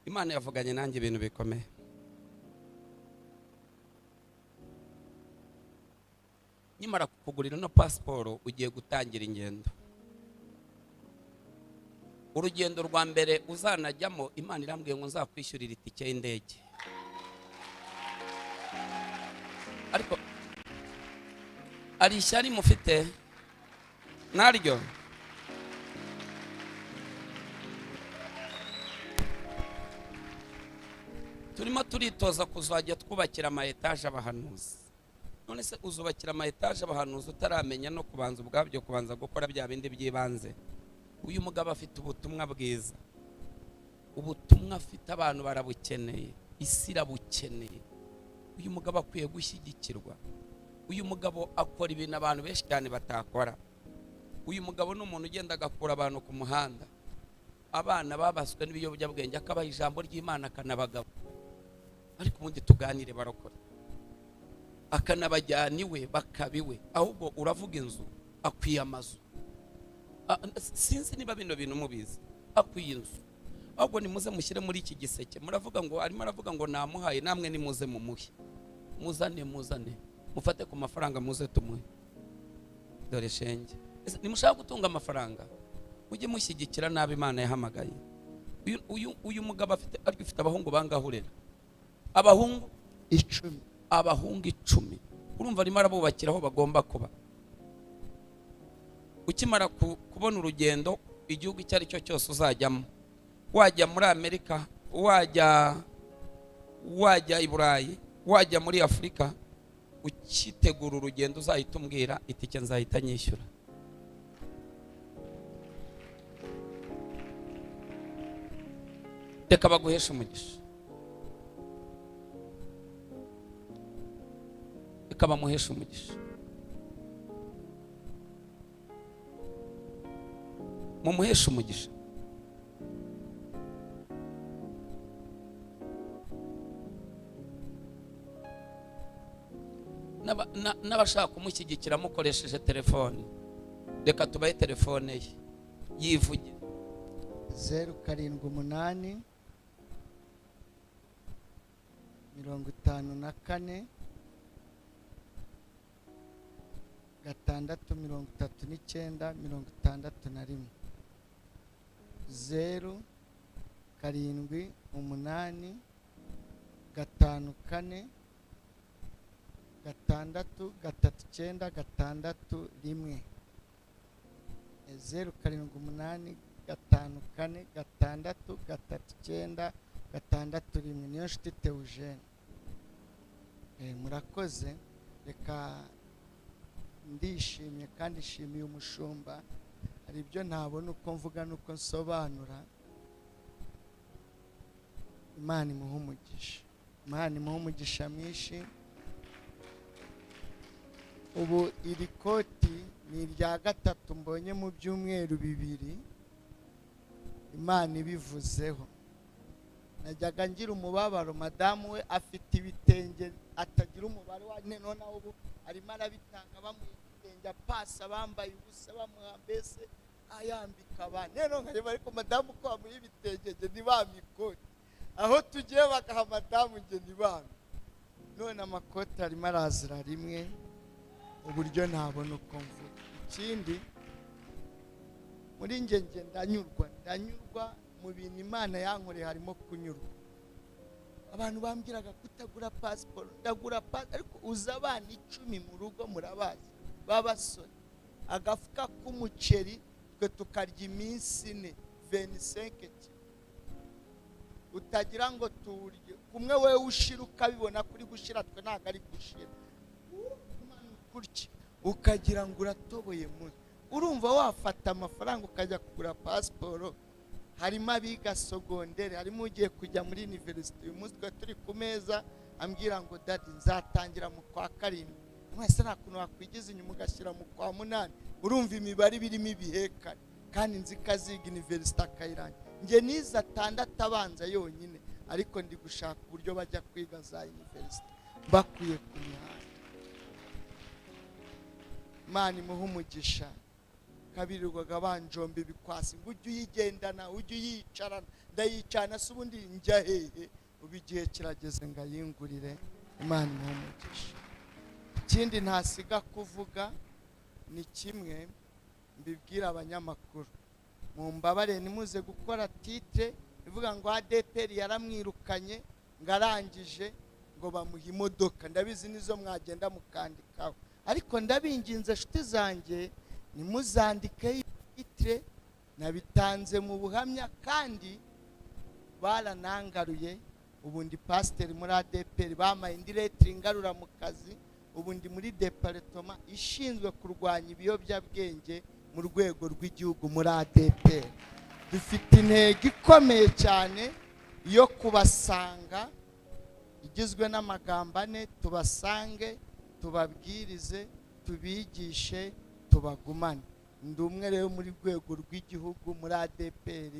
Imana yavuganye nanjye ibintu bikomeye. Nyimara kukugurira no pasiporo, ugiye gutangira ingendo. Urugendo rwa mbere uzanajyamo, Imana irambwiye ngo nzakwishyurira itike y'indege. Ariko ari ishyari mufite naryo. Turimo turitoza kuzajya twubakira ama etaje abahanuzi. None se uzubakira ama etaje abahanuzi utaramenya no kubanza ubwabyo kubanza gukora bya bindi by'ibanze? Uyu mugabo afite ubutumwa bwiza, ubutumwa afite abantu barabukeneye, isi irabukeneye. Uyu mugabo akwiye gushyigikirwa. Uyu mugabo akora ibintu abantu benshi cyane batakora. Uyu mugabo ni umuntu ugenda agakura abantu ku muhanda, abana babaswe n'ibiyobyabwenge, akabaha ijambo ry'Imana akanabagabo. Ariko ubundi tuganire barokora, akanabajyana iwe bakabiwe. Ahubwo uravuga inzu, akwiye amazu. Sinzi niba bino bintu mubizi, akwiye inzu. Ahubwo nimuze mushyire muri iki giseke. Muravuga ngo arimo aravuga ngo namuhaye, namwe nimuze mumuhe. Muzane, muzane, mufate ku mafaranga muze tumuhe. Dore shenge, nimushaka gutunga amafaranga mujye mushyigikira nabi Imana yahamagaye. Uyu mugabo afite, ariko ufite abahungu bangahurera abahungu 10. Abahungu 10. Urumva arimo arabubakira aho bagomba kuba. Ukimara kubona urugendo, igihugu icyo ari cyo cyose uzajyamo, wajya muri Amerika, wajya i Burayi, wajya muri Afurika, ukitegura urugendo uzahita umbwira itike nzahita nyishyura. Reka baguheshe umugisha, reka bamuheshe umugisha. Mumuheshe umugisha. N'abashaka kumushyigikira mukoresheje telefone, reka tubahe telefone ye yivuge. 078 54 6 39 61. 0 7 8 5 4 6 3 9 6 1. 0 7 8 4 6 3 9 6 1. Niyo nshuti Theogene. Murakoze. Reka ndishimye kandi nshimiye umushumba. Hari ibyo ntabona uko mvuga nuko nsobanura. Imana imuhe umugisha, Imana imuhe umugisha mwinshi. Ubu iri koti ni irya gatatu mbonye mu byumweru 2 Imana ibivuzeho. Najyaga ngira umubabaro, madamu we afite ibitenge atagira umubare wa none ubu arimo arabitanga, bamuha ibitenge apasa, bambaye ubusa, bamuha mbese ayambika abantu. Rero nkareba ariko madamu ko bamuha ibitenge nge ntibamikoti, aho tugiye bagaha madamu nge ntibampe. None amakoti arimo arazira rimwe uburyo ntabona uko mvuga. Ikindi muri nge ndanyurwa mu bintu Imana yankoreye harimo kunyurwa. Abantu bambwiraga kutagura pasiporo, ndagura pasiporo, ariko uza abana 10 mu rugo murabazi b'abasore, agafuka k'umuceri twe tukarya iminsi 4 25 kilo, utagira ngo tuwurye kumwe wewe ushira ukabibona kuri gushira, twe ntabwo ari gushira ukagira ngo uratoboye muri. Urumva wafata amafaranga ukajya kugura pasiporo. Harimo abiga sogondere, harimo ugiye kujya muri university. Uyu munsi twe turi ku meza ambwira ngo daddy nzatangira mu kwa 7. Mwese nta kuntu wakwigiza inyuma ugashyira mu kwa 8. Urumva imibare birimo ibihekane, kandi nzi ko aziga university akayirangiza. Nge nize 6 abanza yonyine, ariko ndi gushaka uburyo bajya kwiga za university bakwiye ku mihanda. Imana imuhe umugisha. Kabirirwaga banjomba ibikwasi ngo ujye uyigendana, ujye uyicarana. Ndayicana se ubundi njya hehe? Ubu igihe kirageze ngo ayingurire. Imana imuhe umugisha. Ikindi ntasiga kuvuga ni kimwe mbibwira abanyamakuru, mumbabare nimuze gukora titre ivuga ngo ADPR yaramwirukanye ngo arangije ngo bamuha imodoka. Ndabizi nizo mwagenda mukandikaho, ariko ndabinginze nshuti zanjye nimuzandike titre, nabitanze mu buhamya kandi baranangaruye. Ubundi pasiteri muri ADPR bamaye indi lettre ingarura mu kazi. Ubundi muri departement ishinzwe kurwanya ibiyobyabwenge mu rwego rw'igihugu muri ADPR. Dufite intego ikomeye cyane yo kubasanga, igizwe n'amagambo 4: tubasange, tubabwirize, tubigishe, tubagumane. Ndi umwe rero muri rwego rw'igihugu muri ADPR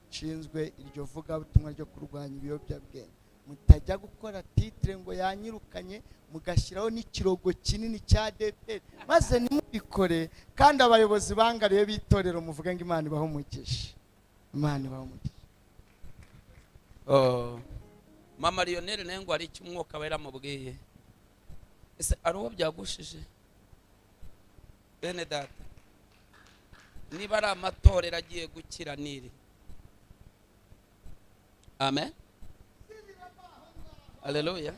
nshinzwe iryo vugabutumwa ryo kurwanya ibiyobyabwenge. Mutajya gukora titre ngo yanyirukanye, mugashyiraho n'ikirogo kinini cya ADPR, maze nimubikore. Kandi abayobozi bangariye b'itorero muvuge ngo Imana ibahe umugisha, Imana ibahe umugisha. Mama Lionel naye ngo hari icyo umwuka wera mubwiye. Ese ari uwo byagushije? Bene data, niba ari amatorero agiye gukira niri. Amen. Haleluya.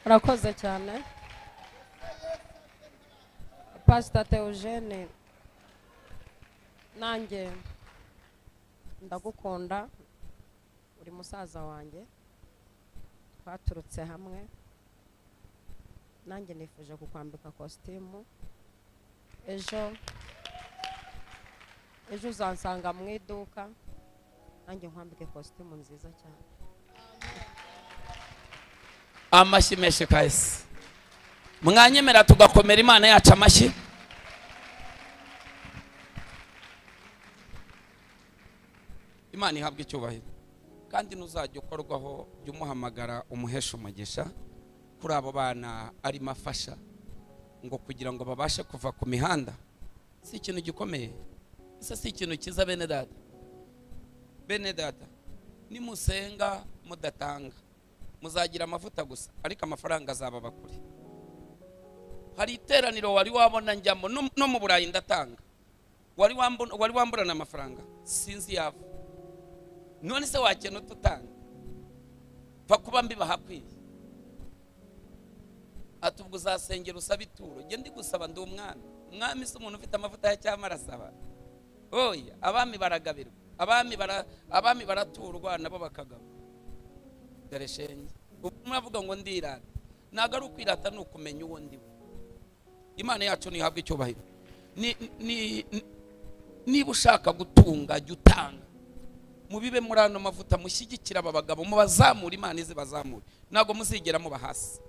Urakoze cyane Pastor Theogene, nanjye ndagukunda, uri musaza wanjye, twaturutse hamwe. Nanjye nifuje kukwambika kositimu. Ejo uzansanga mu iduka, nanjye nkwambike kositimu nziza cyane. Amashyi menshi kahise. Mwanyemera tugakomera Imana yacu amashyi. Imana ihabwe icyubahiro. Kandi nuzajya ukorwaho jya umuhamagara umuhesha umugisha kuri abo bana arimo afasha, ngo kugira ngo babashe kuva ku mihanda. Si ikintu gikomeye, ese si ikintu cyiza bene data? Bene data, nimusenga mudatanga muzagira amavuta gusa, ariko amafaranga azaba bakure. Hari iteraniro wari wabona njyamo no mu Burayi ndatanga, wari wamburana amafaranga sinzi yava. None se wakena ututanga? Pfa kuba mbibaha akwiye. Ati ubwo uzasengera usaba ituro. Njye ndi gusaba, ndi umwami. Umwami si umuntu ufite amavuta ya cyama arasaba. Oya, abami baragabirwa, abami baraturwa nabo bakagaba. Dore shenge, ubu muravuga ngo ndirata. Ntabwo ari ukwirata, ni ukumenya uwo ndi we. Imana yacu ntihabwe icyubahiro. Niba ushaka gutunga, jya utanga. Mubibe muri ano mavuta, mushyigikire aba bagabo, mubazamure. Imana izi bazamure, ntabwo muzigera muba hasi.